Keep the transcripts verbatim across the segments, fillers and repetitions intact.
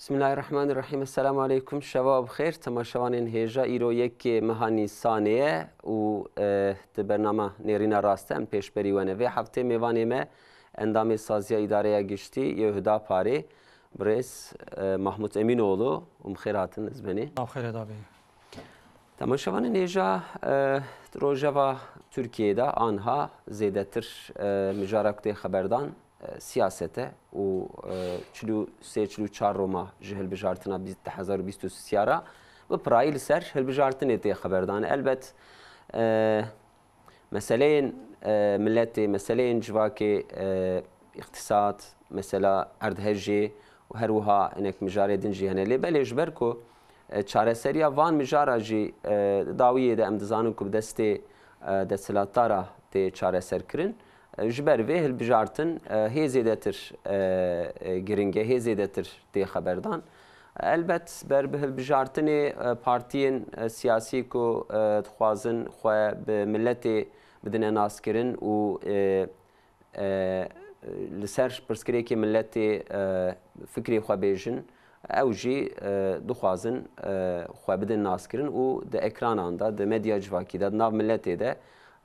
Bismillahirrahmanirrahim. Esselamu aleykum. Şeva bi xêr. Temaşevanên hêja, îro yekê meha Nîsanê ye û, e, di bernama Nêrîna Rast em pêşberî we ne. Vê heftê mêvanê me endamê Saziya Îdareya Giştî yê Hudaparê, birêz, e, Mahmut Emînoğlu. Hûn bi xêr hatin, ez benî. Nav xêrê dabî. Temaşevanên hêja, e, di rojeva Tirkiyeyê de anha zêdetir, e, mijara ku tê xeberdan, e, siyaset e û, e, çil û sê çil û çar Roma ji hilbijartina bîst, du hezar û bîst û sê re bi pirayî li ser hilbijartinê tê xeberdan. Elbet, e, meseleyên, e, miletê, meseleyên civakê, e, îqtîsad, mesela erdhejê û her wiha hinek mijarê din jî hene. Lê belê ji ber ku, e, çareseriya van mijara jî, e, di dawiyê de em dizanin ku bi destê, e, desthilatdara tê çareserkirin, e, ji ber vê hilbijartin, e, hê zêdetir, e, e, giring e, hê zêdetir tê xeberdan. Elbet ber bi hilbijartinê, e, partiyên, e, siyasî ku, e, dixwazin xwe bi miletê bidine naskirin û, e, e, li ser pirsgirêkê miletê, e, fikrê xwe bêjin, ew jî, e, dixwazin, e, xwe bidin naskirin û di ekranan de, di medya civakî de, di nav miletê de,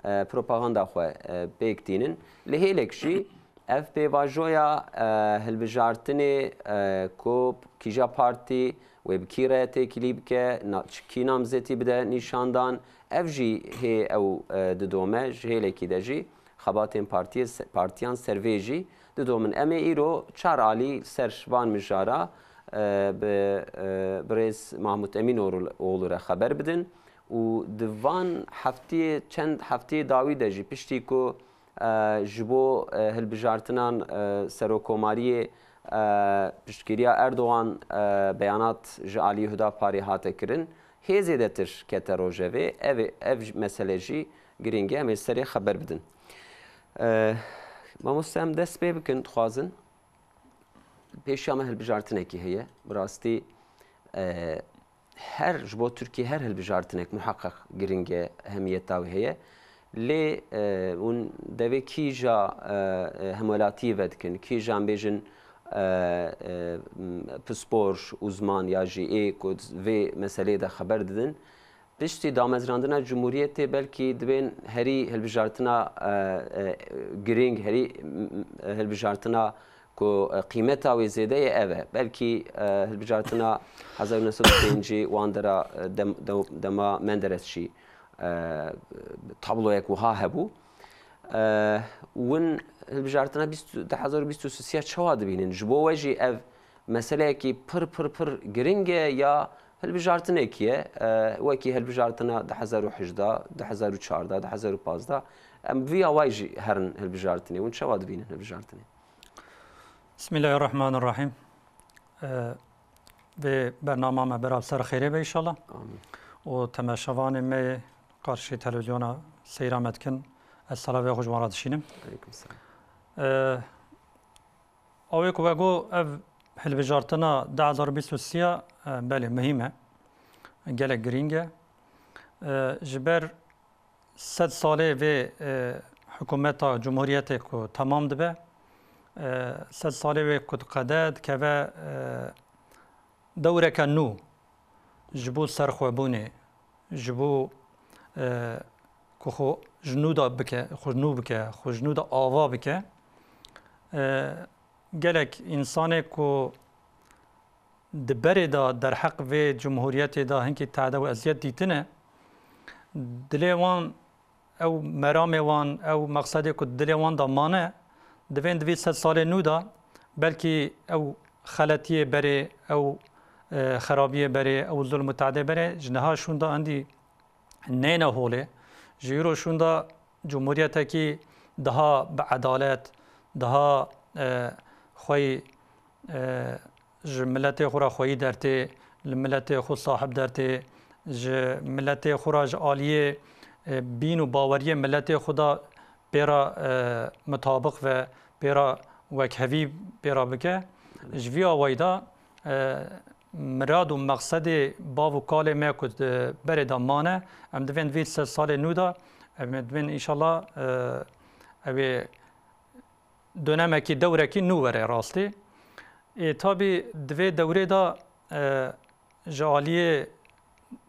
e, propaganda xwe, e, pêk tînin. Li hêlek jî ev pêvajoya, e, hilbijartinê, e, ku kîja partî wê bi kî re têkilî bike, na-, kî namzetî bide nîşandan, ev jî hê ew, e, didome, ji hêlekî de jî xebatên partiyê se-, partiyan ser vê jî didomin. Em ê îro çar alî ser van mijara, e, bi, e, birêz Mahmut Emînoğlu re xeber bidin û di van heftiyê, çend heftiyê dawî de jî piştî ku, e, ji bo, e, hilbijartinan, e, Serokomariyê, e, piştgiriya Erdogan, e, beyanat ji alî Hudaparê hate kirin, hê zêdetir kete rojevê. Ev, ev mesele jî giring e, em ê serê xeber bidin. E, mamoste, em dest pê bikin, dixwazin. Pêşiya me hilbijartinekî heye. Bi rastî, e, her, ji bo Tirkiyê her hilbijartinek muheqeq giring e, ehemiyeta wî heye. Lê, e, hûn devê kîja, e, e, hemwelatiyê vedikin, kîja em bêjin, e, e, m, pispor, uzman ya jî ê ku vê meseleyê de xeber didin, piştî damezrandina Cumhuriyetê belkî dibên herî hilbijartina, e, e, giring, herî, m, m, hilbijartina ku, e, qîmeta wê zêde ye ev e. Belkî, e, hilbijartina hezar û neh sed û pêncî wan dera, e, dem-, dem-, dema Menderes jî, e, tabloyek wiha hebû. E, win hilbijartina bîst, du hezar û bîst û sê çawa dibînin? Ji bo we jî ev meseleyekî pir, pir, pir giring e ya hilbijartinekî ye, e, wekî hilbijartina du hezar û hejdeh, du hezar û çardeh, du hezar û pazdeh. Em vî awayî jî herin hilbijartinê. Hûn çawa dibînin hilbijartinê? Bismillahirrahmanirrahim. E, vê bernama me bera ser xêrê be înşallah. Amîn. Û temaşevanê me yê qarşî televîzyona seyra me dikin, ez selavê xwe ji wan re dişînim. Aleykum selam. E, Awê ku we got, ev hilbijartina du hezar û bîst û sê, e, belê muhîm e. Gelek girîng e. E, ji ber sed salê vê, e, hikûmeta cumhuriyetê ku temam dibe, e, sed salê wê ku diqede, dikeve, e, dewreke nû ji bo serxwebûnê, ji bo, e, ku xwe ji nû de bike, xwe nû bike, xwe ji nû de ava bike. E, gelek însanê ku di berê de derheq vê cumhuriyetê de hinkî tehde û eziyet dîtine, dilê wan ew meramê wan, ew mexsedê ku dilê wan de mane, divên di vî sed salê nû de belkî ew xeletiyê berê, ew, e, xerabiyê berê, ew zulm û tehdê berê ji niha şûnda endî neyne holê. Ji îro şûnda cumhuriyetekî daha bi edalet, daha, e, xweyî, e, ji miletê xwe re xweyî dertê, li miletê xwe sahib dertê, ji miletê xwe re ji aliyê, e, bîn û baweriyê miletê xwe de pê re, e, mutabiq ve, pê re wekhevî pê re bike. Ji vî awayî de, e, mirad û mexsedê bav û kalê me ku di berê de mane, em divên vî sed salê nû de, em divên înşallah, e, ew ê dönemekî, dewrekî nû were rastî. Ê, tabî di vê dewrê de, e, ji aliyê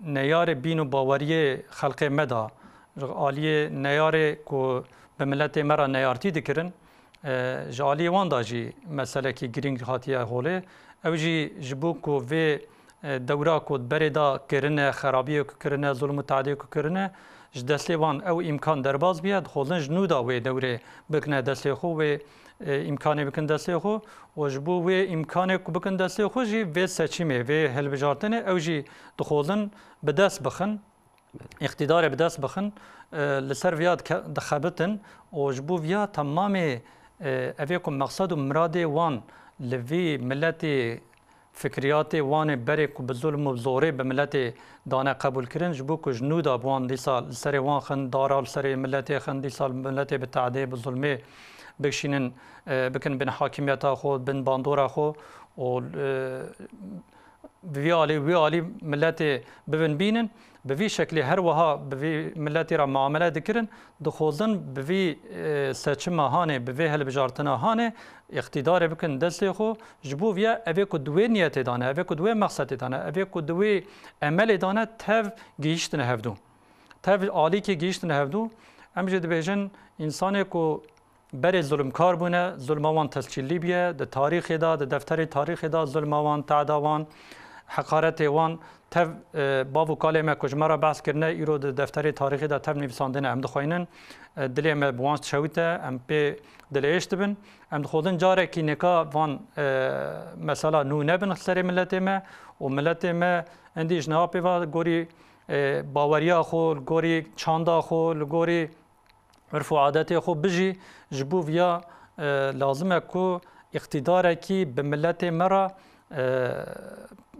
neyarê bîn û baweriyê xelkê me de, ji aliyê neyarê ku bi miletê me re neyartî dikirin, e, ji aliyê wan de jî meselekî girîng hatiye holê. Ew jî ji bo ku vê, e, dewra ku di berê de kirine, xerabiyê ku kirine, zulm û teadê ku kirine, ji destê wan ew îmkan derbas biye, dixwazin ji nû de wê dewrê bikine destê xwe, wê, e, îmkanê bikin destê xwe. Û ji bo wê îmkanê ku bikin destê xwe jî vê seçimê, vê hilbijartinê ew jî dixwazin bi dest bixin, îqtîdarê bi dest bixin, e, li ser viya dike-, dixebitin û ji bo viya temamê, e, evê ku meqsed û miradê wan li vî miletê, fikriyatê wan ê berê ku bi zulm û zorê bi miletê dane qebûl kirin, ji bo ku ji nû de bi wan dîsa li serê wan xin, dara li serê miletê xin, dîsa miletê bi teadê, bi zulmê bikişînin, e, bikin bin hakimiyeta xwe, bin bandora xwe û, e, bi vî alî, wî alî miletê bibin bînin, bi vî şeklî her wiha bi vî miletî re muamele dikirin, dixwazin bi vî, e, seçima hanê, bi vê hilbijartina hanê, îqtîdarê bikin destê xwe, ji bo viya evê ku di wê niyetê de ne, evê ku di wê mexsetê de ne, evê ku di wê emelê de ne, tev gihîştine hevdû. Tev alîkê gihîştine hevdû. Em jî dibêjin, însanê ku berê zulmkar bûne, zulma wan tescîllî bûye, di tarîxê de, di defterê tarîxê de zulma wan, teada wan, heqaretê wan, tev, e, bav û kalê me ku ji me re behs kirine, îro di defterê tarîxê de tev nivîsandine, em dixweynin, e, dilê me bi wan şewite, em pê dilêş dibin. Em dixwazin carekî nêka van, e, mesela nû nebin serê miletê me û miletê me endî ji niha pê ve gorî, e, baweriya xwe, li gorî çanda xwe, li gorî urf û adetê xwe bijî, ji bo viya, e, lazim e ku îqtîdarekî bi miletê me re, e,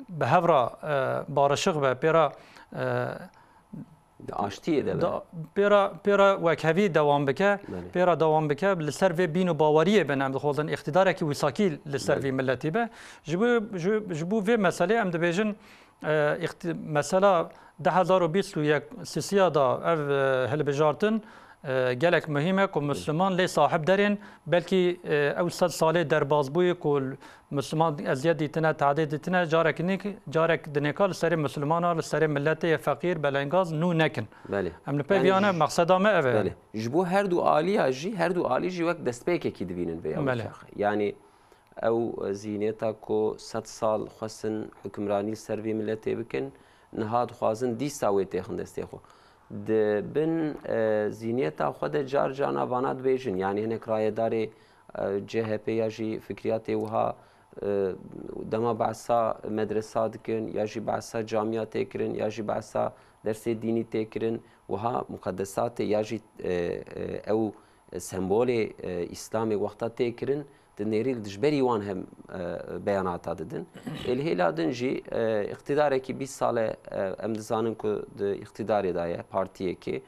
bi hev re, e, barişix be, pê re, e, Di aştiyê de be. da, pê re, pê re wekhevî dewam bike, Belê. pê re dewam bike, li ser vê bîn û baweriyê bin, em dixwazin îqtîdarekî wîsakî li ser Belê. vî miletî be. Ji bo, ji, ji bo vê meselê em dibêjin, e, îqtî-, mesela du hezar û bîst û yek sisiya da ev, e, hilbijartin, e, gelek muhîm e ku Misliman lê sahib derên, belkî, e, ew sed salê derbazbûyî ku Misliman eziyet dîtine, teadê dîtine, carek nîk-, carek dinêka li serê Mislimana, li serê miletê yê feqîr, belengaz nû nekin. Belê. Em li pey Yani viyane ji mexseda me ev e. Belê. Ji bo her du aliya jî, her du alî jî wek destpêkekî dibînin vê Belê. ew çaxê. Yani ew zîhniyeta ku sed sal xwestin hukimranî li ser vê miletê bikin, niha dixwazin dîsa wê têxin destê xwe. Di bin, e, zîhniyeta xwe de car carna vana dibêjin, yanî hinek rayedarê, e, C H P ya jî fikriyatê wiha, e, dema behsa medresa dikin, ya jî behsa camiya tê kirin, ya jî behsa dersê dînî tê kirin, wiha muqedesatê ya jî, e, e, ew sembolê, e, Îslamê wexta tê kirin, di nêrî li dijberî wan hem, e, beyanata didin. Ê li hêla din jî, e, îqtîdarekî bîst sale, e, em dizanin ku di îqtîdarê de ye, partiyekê.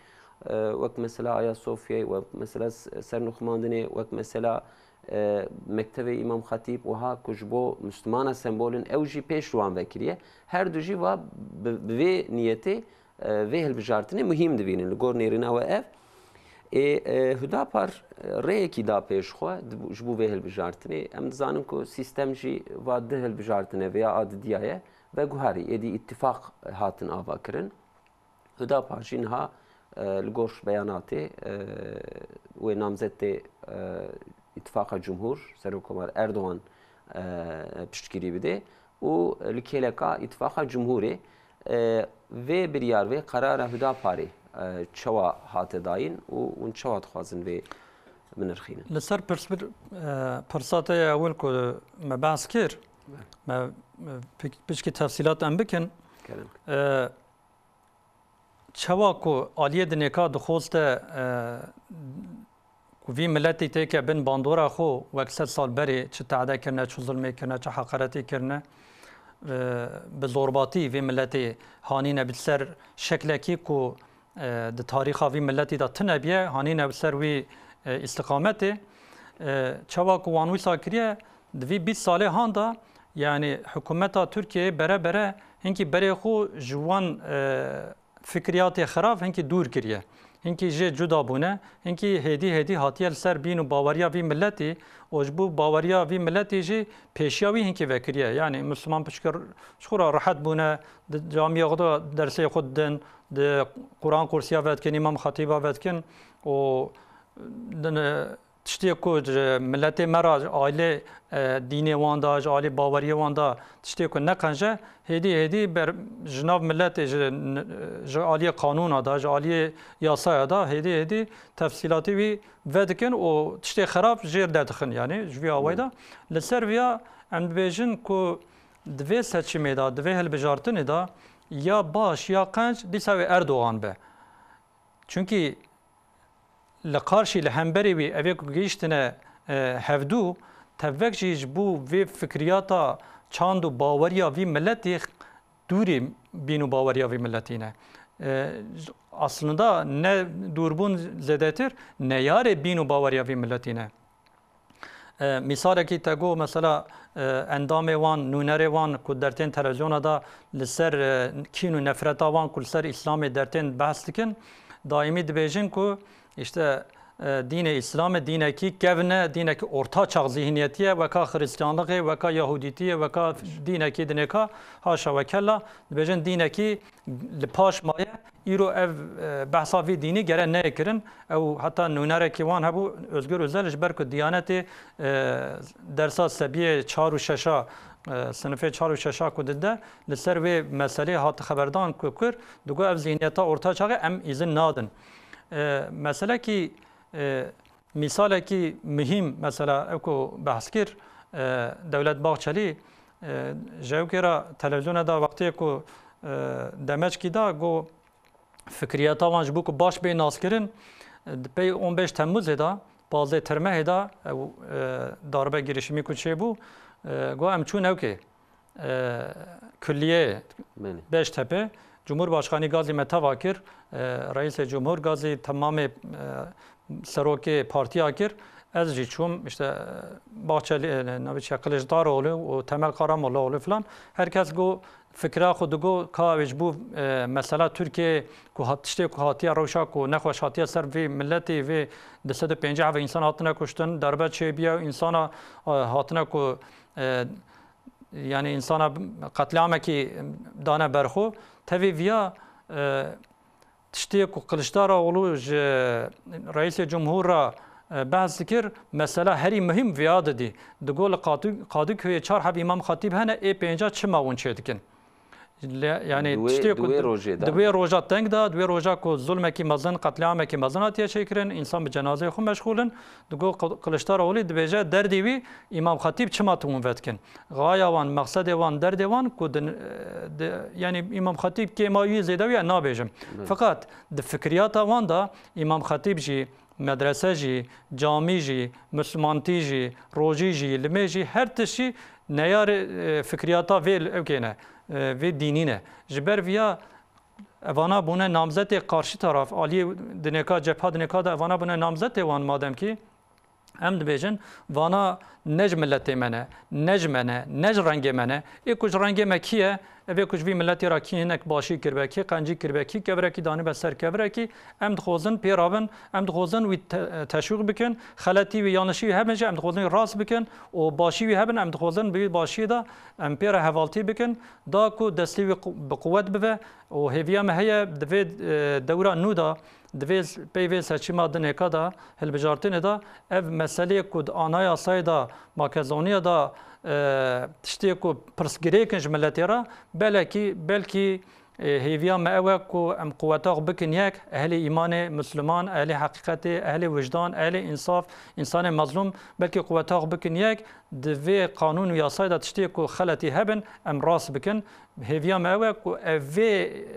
E, wek mesela Ayasofyayê, wek mesela s-, Sernûxmandinê, wek mesela, e, Mektevê Îmam Xetîb, wiha ku ji bo Mislimana sembol in, ew jî pêş wan vekiriye. Her du jî va bi, bi vê niyetê e, vê hilbijartinê muhîm dibînin li gor nêrîna we ev. Ê, e, Hudapar, e, rêyekî da pêş xwe di bo, ji bo vê hilbijartinê. Em dizanin ku sîstem jî va di hilbijartine vêya a didiya ye veguherî, êdî îtîfaq hatin avakirin. Hudapar jî niha, e, li gor beyanatê, e, wê namzetê, e, Îtîfaqa Cumhur, Serokkomar Erdogan, e, piştgirî bide. û li kêleka Îtifaqa Cumhurê, e, vê biryar, vê qerara Hudaparê, e, çawa hate dayîn û hûn çawa dixwazin vê binirxînin? Li ser pirsbir, e, pirsa te ya ewil ku me behs kir, me, me piç-, piçkî tefsîlat em bikin. Kerem. E, Çawa ku aliyê dinêka dixwest e, ku vî miletî têke bin bandora xwe, wek sed sal berê çi teade kirine, çi zulmê kirine, çi heqaretî kirine, e, bi zorbatî vê miletê hanîne bi ser şeklekî ku, e, di tarîxa vî miletî de tune biye, hanîne bi ser wî, e, îstiqametê. E, çawa ku wan wisa kiriye, di vî bîst salê han de, yanî hikûmeta Tirkiyeyê bere bere hinkî berê xwe ji wan, e, fikriyatê xirab hinkî dûr kiriye. Hinkî jê cuda bûne, hinkî hêdî hêdî hatiye li ser bîn û baweriya vî miletî û ji bo baweriya vî miletî jî pêşiya wî hinkî vekiriye. Yanî Misliman pişkir ji xwe re rehet bûne, di camiyê xwe de dersê xwe didin, di Quran kursiya vedikin, Îmam Xetîba vedikin û din, tiştê ku ji miletê me re, ji alî, e, dînê wan de, ji alî baweriyê wan de tiştê ku neqenc e, hêdî hêdî ber, ji nav miletê, ji, ji aliyê qanûna de, ji aliyê yasaya de hêdî hêdî tefsîlatî wî vedikin û tiştê xerab jêr derdixin. Yanî ji vî awayî de li ser viya em dibêjin ku di vê seçimê de, di vê hilbijartinê de ya baş ya qenc dîsa wê Erdogan be. Çunkî li qarşî, li hemberî wî evê ku gihîştine, e, hevdû, tevek jî ji bo vê fikriyata çand û baweriya vî miletî dûrî bîn û baweriya vî miletî ne. E, aslında ne dûrbûn zêdetir, neyarê bîn û baweriya vî miletî ne. E, mîsalekî te got, mesela, e, endamê wan, nûnerê wan ku dertên televîzyona de li ser, e, kîn û nefreta wan ku li ser Îslamê dertên behs dikin, daîmî dibêjin ku îşte, e, dînê Îslamê dînekî kevn e, dînekî orta çax zîhniyetî ye, weka Xiristiyanlixê, weka Yahûdîtî ye, weka dînekî dinêka, haşa we kella, dibêjin dînekî li paş maye, îro ev, e, behsa vî dînî gere neyê kirin. Ew heta nûnerekî wan hebû, Özgür Özel, ji ber ku Diyanetê, e, dersa sebiyê çar û şeşa, e, sinifê çar û şeşa ku dide, li ser wê meselê hat xeberdan ku kir, digot ev zihniyeta orta çaxê em îzin nadin. E, meselekî, e, Mîsalekî muhîm, mesela, ew ku behs kir, e, Dewlet Bahçelî, e, ji ewkê re televîzyona da wextê ku, e, demeçkî da, got, fikriyeta wan ji bo ku baş bê naskirin, e, di pey on beş Temmuzê de, pazdeh Termehê de, ew, e, darbe girişimî ku çêbû, e, got, em çûn ewkê. e, Kulliyeyê Belê. Beştepe, Cumhurbaşkanî gazî me teva kir, e, Reîsê Cumhur gazî temamê, e, serokê partiya kir. Ez jî çûm, işte, e, Bahçeli, e, navê çi ye, Kiliçdaroğlu û Temel Karamollaoğlu filan. Her kes got, fikra xwe digot, ka wê ji bo, e, mesela Tirkiye ku hat, tiştê ku hatiye rewşa ku nexweş hatiye ser vê miletê, vê du sed û pêncî hevê însan hatine kuştin, darbe çêbiye û însana, e, hatine ku, e, yanî însana qetliamekî dane ber xwe. Tevî viya, e, tiştê ku Kiliçdaroğlu ji Reîsê Cumhur re, e, behs dikir, mesela herî muhîm viya didî. Digot li Qadî-, Qadîkuyê çar heb Îmam Xetîb hene, ê pênca çima hûn çêdikin? Le-, yanî Di wê, tiştê di ku wê di, rojê de. di wê roja teng de, di wê roja ku zulmekî mezin, qetliamekî mezin hatiye çêkirin, însan bi cenazeyê xwe meşxûl in, digot Qil-, Kiliçdaroğlu dibêje, derdê wî Îmam Xetîb çima tu hûn vedikin? Xaya wan, mexsedê wan, derdê wan ku din, e, di, yanî Îmam Xetîb kêma wî zêde wî ye nabêjim. Belê. Feqet di fikriyata wan de Îmam Xetîb jî, medrese jî, camî jî, mislimantî jî, rojî jî, limê jî, her tişt jî neyarê, e, fikriyata vê ewkê ne, e, vê dînî ne. Ji ber viya evana bûne namzetê qarşî taraf, aliyê dinêka, cepha dinêka de evana bûne namzetê wan madem kî, em dibêjin, vana ne ji miletê me ne, ne ji me ne, ne ji rengê me ne. Ê ku ji rengê me kî ye, evê ku ji vî miletê re kî hinek başî kiribe, kî qencî kiribe, kî kevirekî danibe ser kevirekî, em dixwazin pê rabin, em dixwazin wî te-, teşwîq bikin, xeletî wî, yanlişî wî hebin jî em dixwazin wî rast bikin û başî wî hebin, em dixwazin bi wî başiyê de em pê re hevaltî bikin, da ku destê wî qu-, bi quwet bibe û hêviya me heye di vê, e, dewra nû de, di vê, pey vê seçîma dinêka de, hilbijartinê de, ev meseleyê ku di anayasayê de, Makedoniya de, e, tiştê ku pirsgirêk in ji miletê re, belekî, belkî, e, hêviya me ew e ku em quweta xwe bikin yek, ehlê îmanê, misliman, ehlê heqîqetê, ehlê wijdan, ehlê însaf, însanê mezlûm, belkî quweta xwe bikin yek, di vê qanûn û yasayê de tiştê ku xeletî hebin, em rast bikin. Hêviya me ew e ku ev vê,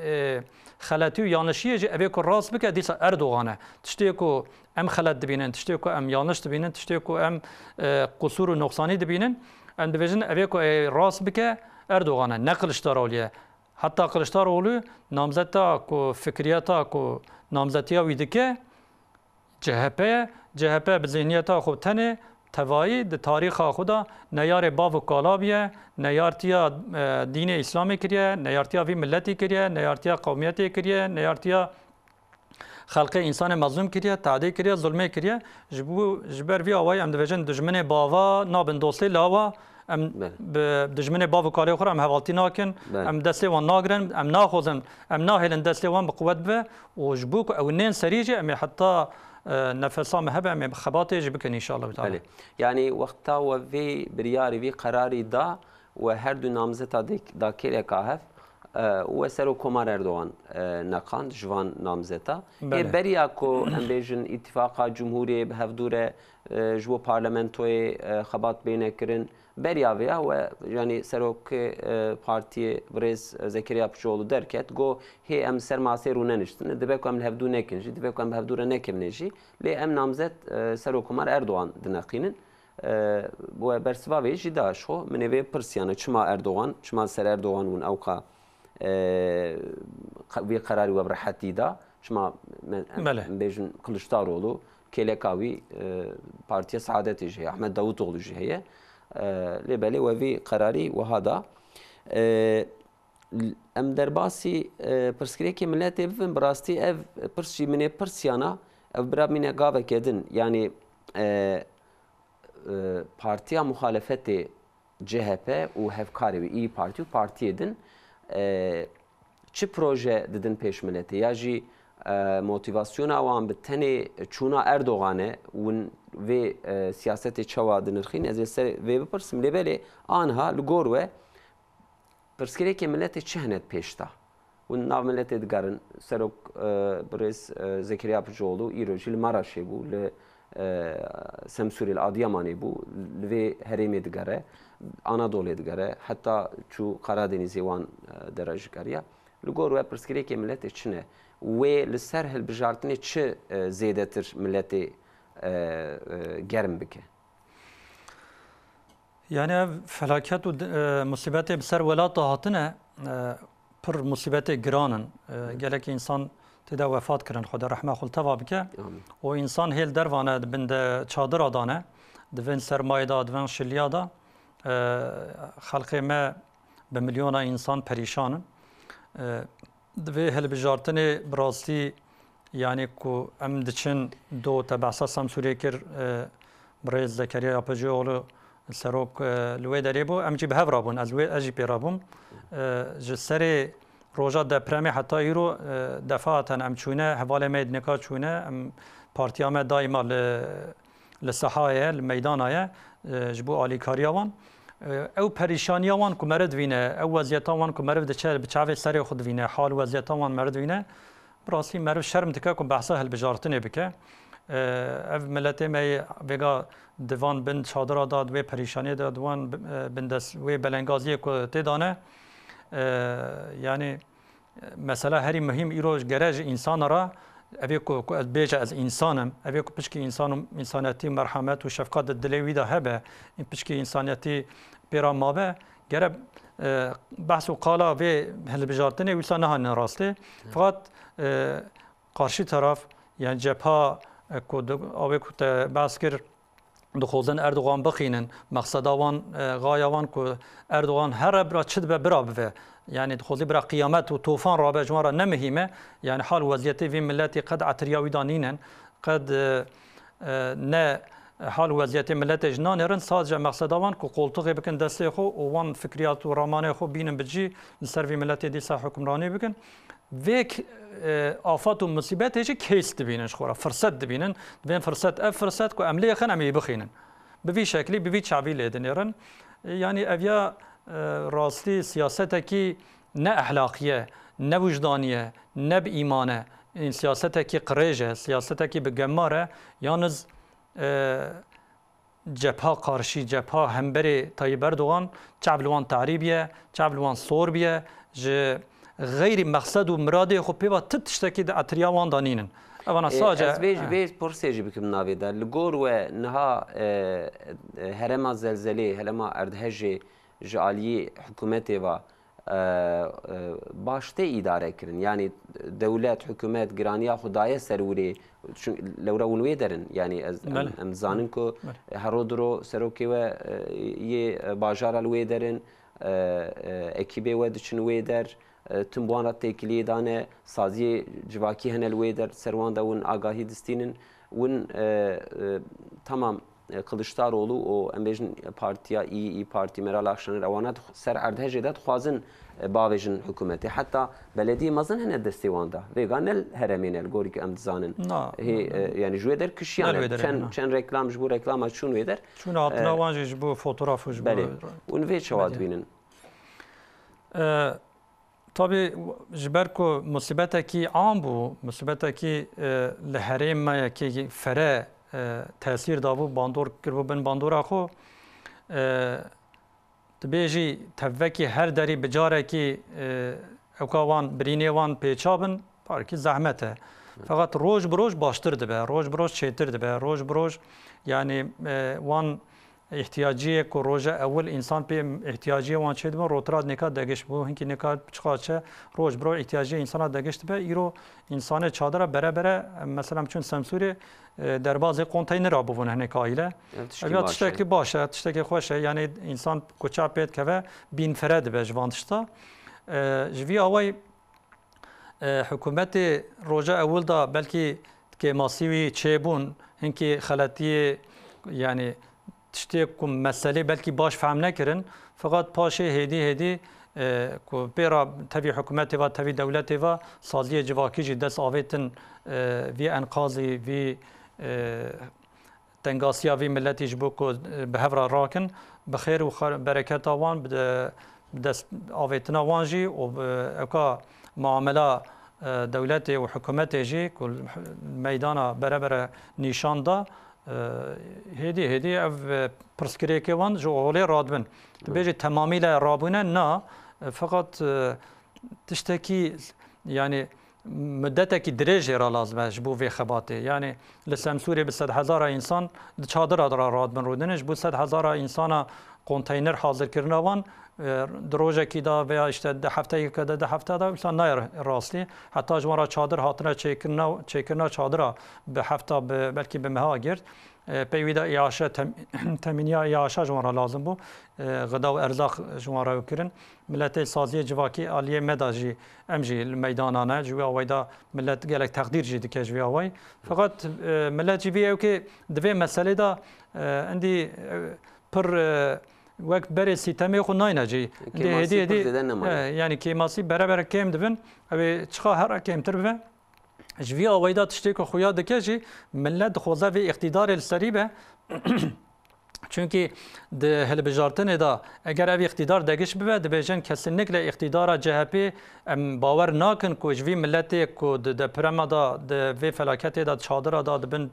e, xeletî û yanlişiyê jî evê ku rast bike, dîsa Erdogan e. Tiştê ku em xelet dibînin, tiştê ku em yanliş dibînin, tiştê ku em, e, qusûr û noqsanî dibînin, em dibêjin evê ku ê rast bike Erdogan e, ne Kiliçdaroğlu ye. Heta Kiliçdaroğlu namzeta ku, fikriyeta ku namzetiya wî dike, C H P ye. C H P bi zihniyeta xwe tenê tevayî di tarîxa xwe de neyarê bav û kala bûye, neyartiya, e, dînê Îslamê kiriye, neyartiya vî miletî kiriye, neyartiya qewmiyetê kiriye, neyartiya xelqê însanê mezlûm kiriye, tadî kiriye, zulmê kiriye. Ji bo, ji ber vî awayî em dibêjin dijminê bava nabin dostê, li awa em Belê. bi dijminê bav û kalê xwe re em hevaltî nakin, Belê. em destê wan nagirin, em naxwazin, em nahêlin destê wan bi quwet bibe û ji bo ku ew nên serî jî em ê heta, e, nefesa me hebe em ê xebatê jî bikin înşallah teala. Belê. Yanî wexta we vê biryarî, vê qerarî da, we her du namzeta dek-, da kêleka hev, e, we Serok Komar Erdogan, e, neqand ji van namzeta. Belê. Ê beriya ku em bêjin îtifaqa cumhuriyê bi hevdû re, e, ji bo parlamentoyê, e, xebat bêne kirin, beriya vê ya we, yanî serokê, e, partiyê birêz Zekeriya Piçoğlu derket, got, hê em ser masê rûneniştine, dibe ku em li hevdû nekin jî, dibe ku em bi hevdû re nekevine jî, lê em namzet, e, Serok Komar Erdogan dineqînin. E, we bersiva vê jî da ji xwe. Min ê vê pirsiyane, çima Erdogan, çima li ser Erdogan hûn ewqa, e, qe-, vê qerarî we bi rehetî da? Çima me, em, Belê. em bêjin Kiliçdaroglu, kêleka wî, e, Partiya Saadetê jî heye, Ahmet Davutoğlu jî heye. E, lê belê we vê qerarî wiha da. E, em derbasî, e, pirsgirêkê miletê bibin, bi rastî ev pirs jî min ê pirsiyana, ev bira mîne gaveke din. Yanî, e, e, partiya muxalefetê C H P û hevkarê wî, İYİ Parti û partiyê din, e, çi proje didin pêş miletê? Ya jî, e, motivasyona wan bi tenê çûna Erdogan e, hûn vê, e, siyasetê çawa dinirxîn? Ez ê ser vê bipirsim. Lê belê aniha li gor we pirsgirêkê miletê çi hene pêş de? Hûn nav miletê digerin. Serok, e, birêz, e, Zekeriya Piçoğlu îro jî li Maraşê bû, li, e, Semsûrê, li Adıyamanê bû, li vê herêmê digere, Anadolê digere, heta çû Karadenîzê wan, e, dera jî geriya. Li gor we pirsgirêkê miletê çi ne? Wê li ser hilbijartinê çi, e, zêdetir miletê, e, e, germ bike? Yani ev felaket û, e, musîbetê bi ser welata hatine, e, pir musîbetê giran in. E, gelek însan tê de wefat kirin, Xweda rehma xwe li teva bike. Amin. Û însan hêl dervane, di bin de çadira dane, di vên sermayê de, di vên şiliya de, e, xelkê me bi milyona însan perîşan in. E, Di vê hilbijartinê bi rastî, yanî ku em diçin do te behsa Semsûrê kir, e, birêz Zekeriya Yapıcıoğlu serok, e, li wê derê bû, em jî bi hev rabûn, ez wê, ez jî pê rabûm. E, ji serê roja depremê heta îro, e, defaten em çûne, hevalê me yê dinêka çûne, em partiya me daîma li li sehaya ye, li meydana ye, e, ji bo alîkariya wan. E, ew perîşaniya wan ku meriv divîne, ew weziyeta wan ku meriv diçe, bi çavê serê xwe divîne, hal weziyeta wan meriv divîne, bi rastî meriv şerm dike ku behsa hilbijartinê bike. E, ev miletê me yê vêga di van bin çadira de, di wê perîşaniyê de, di wan, e, bindest, wê belengaziyê ku tê de ne, e, yanî, Mesela herî muhîm îro gere ji însana re, evê ku, ku ez bêje ez însan im, evê ku piçkî însan û însanetî û merhemet û şefqet di dilê wî de hebe, piçkî însanetî pê re mabe, gere, e, behs û qala vê hilbijartinê wisa nehane rastê. Feqet, e, qarşî taraf, yani cepha, e, ku di, avê ku te behs kir, dixwazin Erdogan bixînin. Mexseda wan, e, gaya wan ku Erdogan here bira çi dibe bira bive. Yani dixwaze bira qiyamet û tofan rabe, ji wan re ne muhîm e. Yani hal weziyetê vî miletî qed etiriya wî de nînin. Qed, e, e, ne hal weziyetê miletê jî nanêrin. Sadece mexseda wan ku qoltuxê bikin destê xwe û wan fikriyat û ramanê xwe bînin bi cî, li ser vî miletê dîsa hukimranî bikin. Vê k-, e, afet û musîbetê jî case dibînin ji xwe re, firset dibînin. Divên firset, ev firset ku em lê xin, em ê bixînin. Bi vî şeklî, bi vî çavî lê dinêrin. E, yanî ev ya, e, rastî siyasetekî ne ehlaqî ye, ne wijdanî ye, ne bi îman e. Siyasetekî qirêj e, siyasetekî bi gemar e. Yalnız, e, cepha qarşî, cepha hemberê Tayyip Erdogan, çav li wan tarî biye, çav li wan sor biye, ji xeyrî mexsed û miradê xwe pê ve ti tiştekî di etiriya wan de nînin. Evana E, sadece, ez vê, eh. vê pirsê jî bikim navê de. Li gor we niha, e, e, herema zelzelê, herema erdhejê ji aliyê hikûmetê ve e, e, baş tê îdare kirin. Yanî dewlet, hikûmet giraniya xwe daye ser wirê. Çun-, lewra hûn wê derin. Yanî ez, em, Belê. em zanin ku Belê. hero diro serokê we, e, yê, e, bajara li wê derin, e, e, ekîbê we diçin wê der, e, tim bi wan re têkiliyê dane, saziyê civakî hene li wê der, ser wan de hûn agahî distînin. Hûn, e, e, temam, e, Kiliçdaroglu û em bêjin Partiya Î, Î Partî, Meral Akşener, ewana dix-, ser erdhejê de dixwazin, e, bavêjin hikûmetê. Heta belediyê mezin hene destê wan de. Vêga ne li herêmê ne, li gorî ku em dizanin. Na, Hê, na, e, yani ji wê der kişiyane. Ne li wê derê, Çend, na. çend reklam ji bo reklama çûn wê der. Çûn hatina E, wan jî ji bo fotograf û ji bo Belê. Hûn vê çawa medya. dibînin? E, Tabî, ji ber ku musibetekî am bû, musibetekî, e, li herêmekî fere, e, tesîr dabû, bandor kiribû bin bandora xwe, e, dibêjî tevvekî her derî bi carekî, e, ewka wan, birînê wan pêça bin, parkî zehmet e. Feqet roj bi roj baştir dibe, roj bi roj çêtir dibe, roj bi roj, yanî, e, wan îhtiyaciyê ku roja ewil însan pê îhtiyaciyê wan çêdibin, rotira nêka degiş bû. Hinkî nêka çiqa çe roj bi roj îhtiyaciyê însana degiş dibe. Îro însanê çadira bere bere, mesela, çûn Semsûrê, e, derbazê konteynera bûbûn hinek aîle. Ev tişkî Ev ya baş e. tiştekî baş e, tiştekî xweş e. Yanî însan ku çav pê dikeve, bînfire dibe ji van tişta. E, ji vî awayî, e, hikûmetê roja ewil de belkî kêmasî wî çêbûn, hinkî xeletiyê, yanî tiştê ku meselê belkî baş fehm nekirin, feqet paşê hêdî hêdî, e, ku pê re tevî hikûmetê ve, tevî dewletê ve saziyê civakî jî dest avêtin, e, vî enqazî, vî, e, tengasiya vî miletî ji bo ku, e, bi hev re rakin, bi xêr û xer-, bereketa wan, bi de-, bi dest avêtina wan jî û bi ewka muamela, e, dewletê û hikûmetê jî ku meydana bere bere nîşan da, e, hêdî hêdî ev, e, pirsgirêkê wan ji holê radibin. Dibêjî temamî le rabûne na, e, feqet, e, tiştekî, yanî, mudetekî dirêj jê re lazim e ji bo vê xebatê. Yanî li Semsûrê bi sedhezara însan di çadira de re radibin rûdinin. Ji bo sedhezara însana konteyner hazirkirina wan, e, di rojekî de veya işte di hefteyeke de, di hefte de wisa nayê rastî. Heta ji wan re çadir hatine çêkirina, çêkirina çadira bi hefta, bi, belkî bi meha girt. E, pey wî de îaşe tem-, temîniya îaşa ji wan re lazim bû. E, xida û erzaq ji wan re kirin. Miletê saziyê civakî aliyê me de jî, em jî li meydana ne. Ji wî awayî de milet gelek teqdîr jî dike ji vî awayî. Feqet, e, milet jî vî ewkê di vê meselê de, e, endî, e, pir, e, wek berê sîtemê xwe nayne cî. Endî Kêmasî hêdî pir hêdî, zêde nemaye. e, yanî kêmasî bere bere kêm dibin. Ew ê çiqa here kêmtir bibe. Ji vî awayî de tiştê ku xuya dike jî, millet dixwaze vê îqtîdarê li serî be. Çunkî di hilbijartinê de eger ev îqtîdar degiş bibe, dibêjin kesinlikle îqtîdara C H P, em bawer nakin ku ji vî miletê ku di deprema de, di vê felaketê de, çadira de, di bin,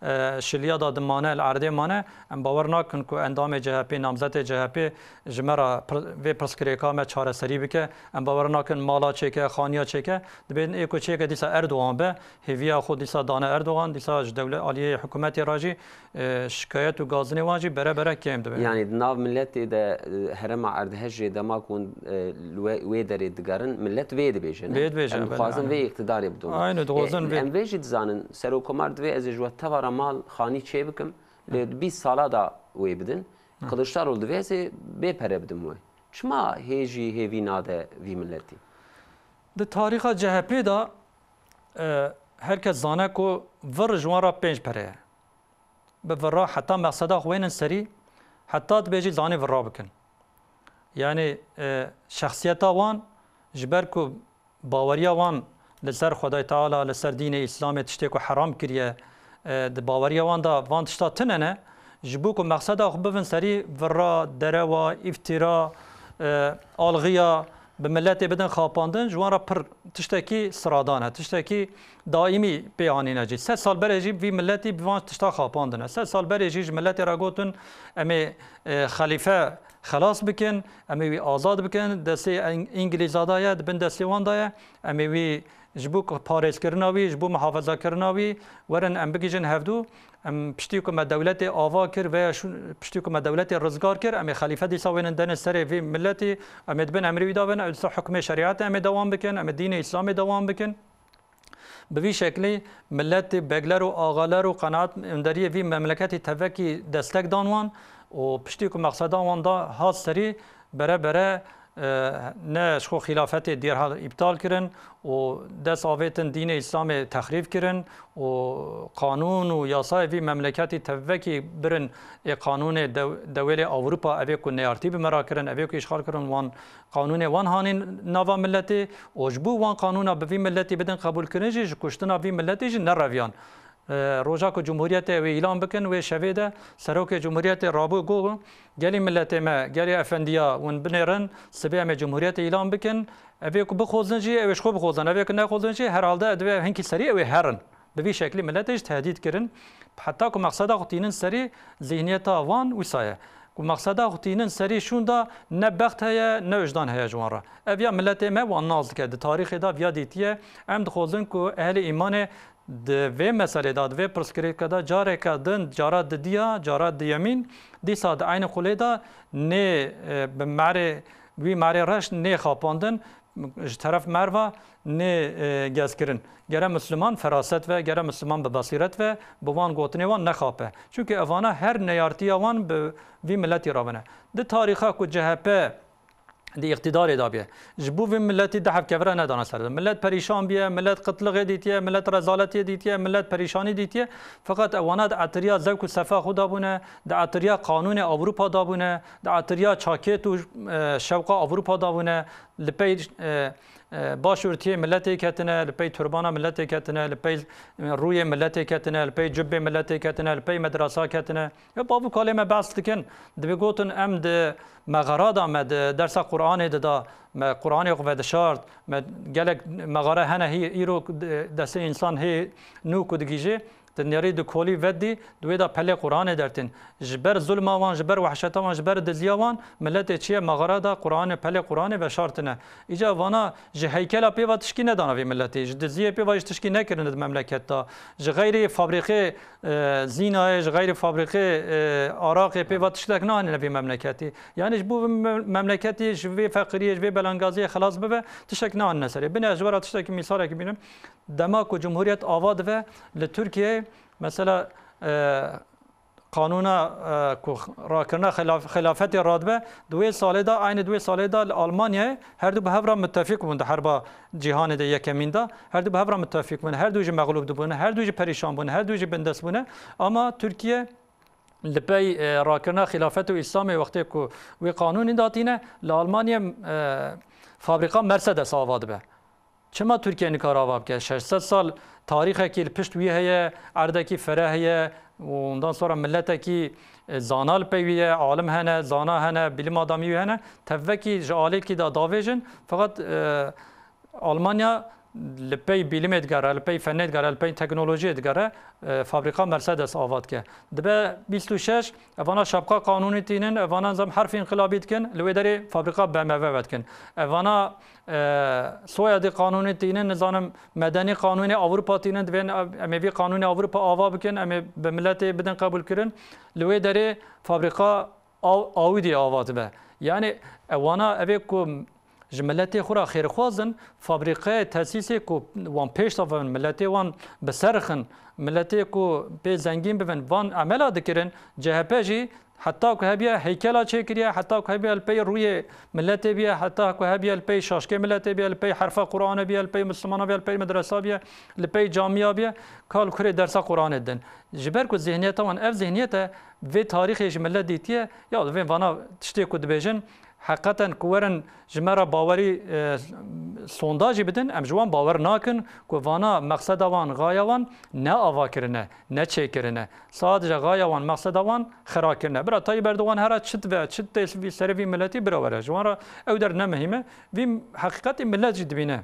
e, şiliya de dimane, li erdê mane, em bawer nakin ku endamê C H P, namzetê C H P ji me re pir-, vê pirsgirêka me çareserî bike. Em bawer nakin mala çêke, xaniya çêke. Dibên ê ku çêke dîsa Erdogan be, hêviya xwe dîsa dane Erdogan, dîsa ji dewle-, aliyê hikûmetê re jî, e, şikayet û gazinê wan jî bere bere kêm dibe. Yanî di nav miletê de, e, herêma erdhejê dema ku hûn, e, li we-, wê derê digerin, milet vê dibêje, ne? Vê dibêje, Em belê, dixwazin aynen. vê îqtidarê bidon. Aynen, dixwazin E, vê. Em vê jî dizanin, serokkomar divê ez ê ji we tevara mal, xanî çê bikim, lê di bîst sala da wê bidin. Hı. Kiliçdaroglu divê ez ê bê pere bidim we. Çima hê jî hêvî nade vî miletî? Di tarîxa C H P de, e, her kes zane ku vir ji wan re pênc pere ye. Bi vira heta mexseda xwe wênin serî, heta dibêjî zanî vira bikin. Yanî, e, şexsiyeta wan ji ber ku baweriya wan li ser Xwedayê Teala, li ser dînê Îslamê tiştê ku heram kiriye, e, di baweriya wan de van tişta tune ne, ji bo ku mexseda xwe bivin serî vira, derewa, îftîra, e, alxiya, bi miletê bidin xapandin, ji wan re pir tiştekî siradan e, tiştekî daîmî pê anîne cî. Sed sal berê jî vî miletî bi van tişta xapandine. Sed sal berê jî ji miletê re gotin, em ê, e, xelîfe xelas bikin, em ê wî azad bikin, destê Îng-, Îngilîza de ye, di bin destê wan de ye, em ê wî ji bo parêzkirina wî, ji bo muhafezakirina wî werin em bigihîjin hevdû. Em piştî ku me dewletê ava kir veya şu, piştî ku me dewletê rizgar kir, em ê xelîfe dîsa wênin denê serê vê miletî, em ê di bin emrê wî de bin, ew dîsa hukmê şerîetê em ê dewam bikin, em ê dînê Îslamê dewam bikin. Bi vî şeklî miletê begler û axaler û qenaat önderiyê vî memleketî tevekî destek dan wan û piştî ku mexseda wan da hat serî, Bere bere, e, ne ji xwe xîlafetê dêrhal îptal kirin û dest avêtin dînê Îslamê texrîb kirin û qanûn û yasayê vî memleketî tevvekî birin ê qanûnê dew-, dewêlê Ewropa, evê ku neyartî bi me ra kirin, evê ku îşxal kirin, wan qanûnê wan hanîn nava miletê û ji bo wan qanûna bi vî miletî bidin qebûlkirin jî ji kuştina vî miletê jî nereviyan. E, roja ku Cumhuriyetê wê îlan bikin, wê şevê de Serokê Cumhuriyetê rabû got, gelî miletê me, gelî efendiya, hûn binêrin, sibê em ê Cumhuriyetê îlan bikin. Evê ku bixwazin jî, ew ê ji xwe bixwazin. Evê ku nexwazin jî, herhalde divê hinkî serî ew ê herin. Bi vî şeklî miletê jî tehdît kirin. Heta ku mexseda xwe tînin serî, zihniyeta wan wisa ye. Ku mexseda xwe tînin serî şûnda ne bext heye, ne wijdan heye ji wan re. Ev ya miletê me wan nas dike. Di tarîxê de viya dîtiye. Em dixwazin ku ehlê îmanê di vê meselê de, di vê pirsgirêka de careke din, cara didiya, cara diyemîn, dîsa di eynî qulê de nê, e, bi merê, wî merê reş nê xapandin, ji teref merva nê, e, gezkirin. Gere Misliman feraset ve, gere Misliman bi besîret ve, bi wan gotinê wan nexape. Çunke evana her neyartiya wan bi vî miletî rabine. Di tarîxa ku C H P di îqtîdarê de bûye. Ji bo vê miletî di hevkevira nedana ser. Milet perîşan bûye, milet qitlixê dîtiye, milet rezaletiyê dîtiye, milet perîşanî dîtiye. Feqet ewana di etiriya zevk û sefa xwe de bûne, di etiriya qanûnê Ewropa de bûne, di etiriya çakêt û, e, şewqa Ewropa de bûne, li pey, e, e, başûrtiyê miletê ketine, li pey turbana miletê ketine, li pey, e, rûyê miletê ketine, li pey cubê miletê ketine, li pey medresa ketine. Ya bav û kalê me behs dikin, dibê gotin em di mexara da me di dersa Qur'anê dida, me Qur'anê xwe vedişart, me gelek mexara hene hî, îro de-, destê însan hê nû ku digihîjê, tu nêrî di kolî vedî, di wê de pelê Qur'anê dertên. Ji ber zulma wan, ji ber wehşeta wan, ji ber diziya wan, miletê çiye mexara da Qur'anê, pelê Qur'anê veşartine. Îca vana ji heykela pê va tişkî nedana vê miletê, ji diziyê pê va ji tişkî nekirine di memleket de. Ji xeyrî fabrîqê e, zînayê, ji xeyrî fabrîqê, e, araqê pê va tiştek nahêne vê memleketî. Yanî ji bo vê me-, memleketî ji vê feqiriyê, ji vê belangaziyê xelas bibe, tiştek nahêne serê. Binê ez ji we re tiştekî mîsalekî bînim. Dema ku Cumhuriyet ava dibe, li Tirkiyeyê mesela, e, qanûna, e, ku rakirina xilaf-, xilafetê radibe, di wê salê de, aynî di wê salê de li Almanyayê her du bi hev re mitefîq bûn di herba cîhanê de yekemîn de. Her du bi hev re mitefîq bûn. Her du jî mexlûb dibûn. Her du jî perîşan bûn. Her du jî bindest bûne. Ama Tirkiye li pey, e, rakirina xilafet û Îslamê wextê ku wê qanûnî datîne, li Almanya, e, fabrîka Mercedes ava dibe. Çima Tirkiye nikare ava bike? Şeş sed sal tarîxekî li pişt wî heye, erdekî fereh heye û ondan sonra miletekî, e, zana li pey wî ye, alim hene, zana hene, bilim adamî wî hene. Tevvekî ji alêkî de davêjin. Feqet, e, Almanya li pey bilimê digere, li pey fenê digere, li pey teknolojiyê digere, e, fabrîka Mercedes ava dike. Dibe bîst û şeş, evana şapka qanûnî tînin, evana nizam herf înqilabî dikin, li wê derê fabrîka B M W vedikin. Evana, e, soyadî qanûnî tînin, nizanim medenî qanûnê Ewropa tînin, divên em ê vî qanûnê Ewropa ava bikin, em ê bi miletê bidin qebûlkirin. Li wê derê fabrîka Aw-, Audî ava dibe. Yanî ewana evê ku ji miletê xwe re xêrxwaz in, fabrîqeyê, tesîsê ku wan pêş de bibin, miletê wan bi ser rixin, miletê ku pê zengîn bibin, van emela dikirin, C H P jî heta ku hebiye heykela çêkiriye, heta ku hebiye li pey rûyê miletê biye, heta ku hebiye li pey şaşkê miletê biye, li pey herfa Qur'anê biye, li pey Mislimana biye, li pey medresa biye, li pey camiya biye, kal kurê dersa Qur'anê didin. Ji ber ku zihniyeta wan ev zihniyet e, vê tarîxê ji milet dîtiye, ya divê vana tiştê ku dibêjin, heqeten ku werin ji me re bawerî, e, sondajî bidin, em ji wan bawer nakin ku vana mexseda wan, xaya wan ne ava kirine, ne çêkirine. Sadece xaya wan, mexseda wan xira kirine. Bira Tayyip Erdogan here çi dibe, çi tê vî serê vî miletî bira were. Ji wan re ew der ne muhîm e. Vî heqîqetê milet jî dibîne.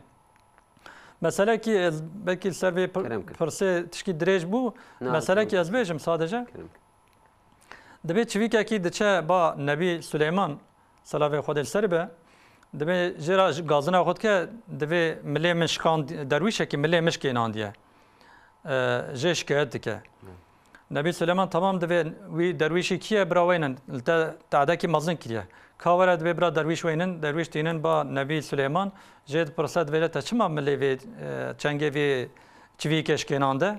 Meselekî ez belkî li ser vê pir-, Kerem kir. pirsê tişkî dirêj bû. Na, Meselekî kerem ez kir. bêjim sadece. Kerem kir. Dibê çivîkekî diçe ba Nebî Suleyman, selavê Xwedê li ser be, dibê jê re ji gazina xwe dike, divê milê min şikand, derwîşekî milê min şikênandiye. E, jê şikayet dike. Hı. Nebî Suleyman, tamam, divê wî derwîşî kî ye, bira weynin, li te tadekî mezin kiriye. Ka were dibê bira derwîş weynin, derwîş tînin ba Nebî Suleyman, jê dipirse, divê te çima milê vê, e, çengê vê çivîkê şikênande?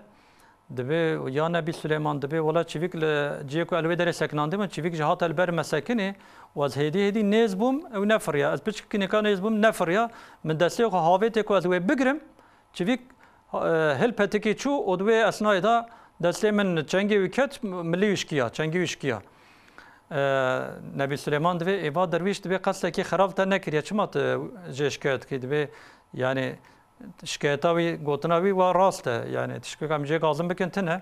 Dibê ya Nebî Suleyman, dibê wela çivîk li cihê ku ez li wê derê sekinandî bûm, çivîk ji hate li ber me sekinê û ez hêdî hêdî nêz bûm, ew nefiriya. Ez piçkî nêka nêz bûm, nefiriya. Min destê xwe havêtê ku ez wê bigirim, çivîk, e, hilpetikî çû û di wê esnayê de destê min çengê wî ket, milî wî şikiya, çengê wî şikiya. E, Nebî Suleyman dibê, êva derwîş dibê qestekî xerab te nekiriye, çima tu jê şikayet dikî? Dibê, yani, şikayeta wî, gotina wî wa rast e. Yani, tiştku em jê gazin bikin tine.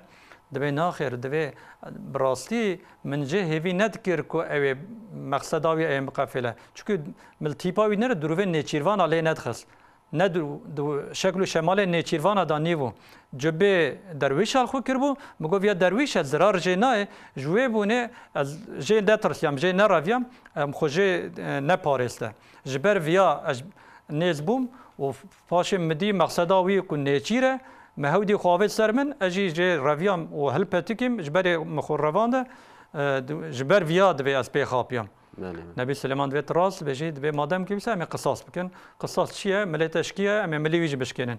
Dibê naxêr, dibê bi rastî min jê hêvî nedikir ku ew ê mexseda wî ê biqefêle. Çunku min li tîpa wî nere dirûvê nêçîrvana lê nedixist. Ne du, du, şekl û şemalê nêçîrvana da nîbû. Cubê derwîşa xwe kiribû, min got, ya derwîş e, zirar jê nayê. Ji wê bûnê ez jê netirsiyam, jê nereviyam, em xwe jê, e, neparêste. Ji ber viya ez nêz bûm û paşê min dî mexseda wî ku nêçîr e, me hewdî xwe avêt ser min, ez jî jê reviyam û hilpetikîm, ji berê min xwe revande, e, di, ji ber viya divê ez pê xapiyam. Belê, belê. Nebî Silêman divê tu rast bêjî, divê madem ki wisa em ê qisas bikin. Qisas çi ye? Milê te şikiye, em ê milî wî jî bişkênin.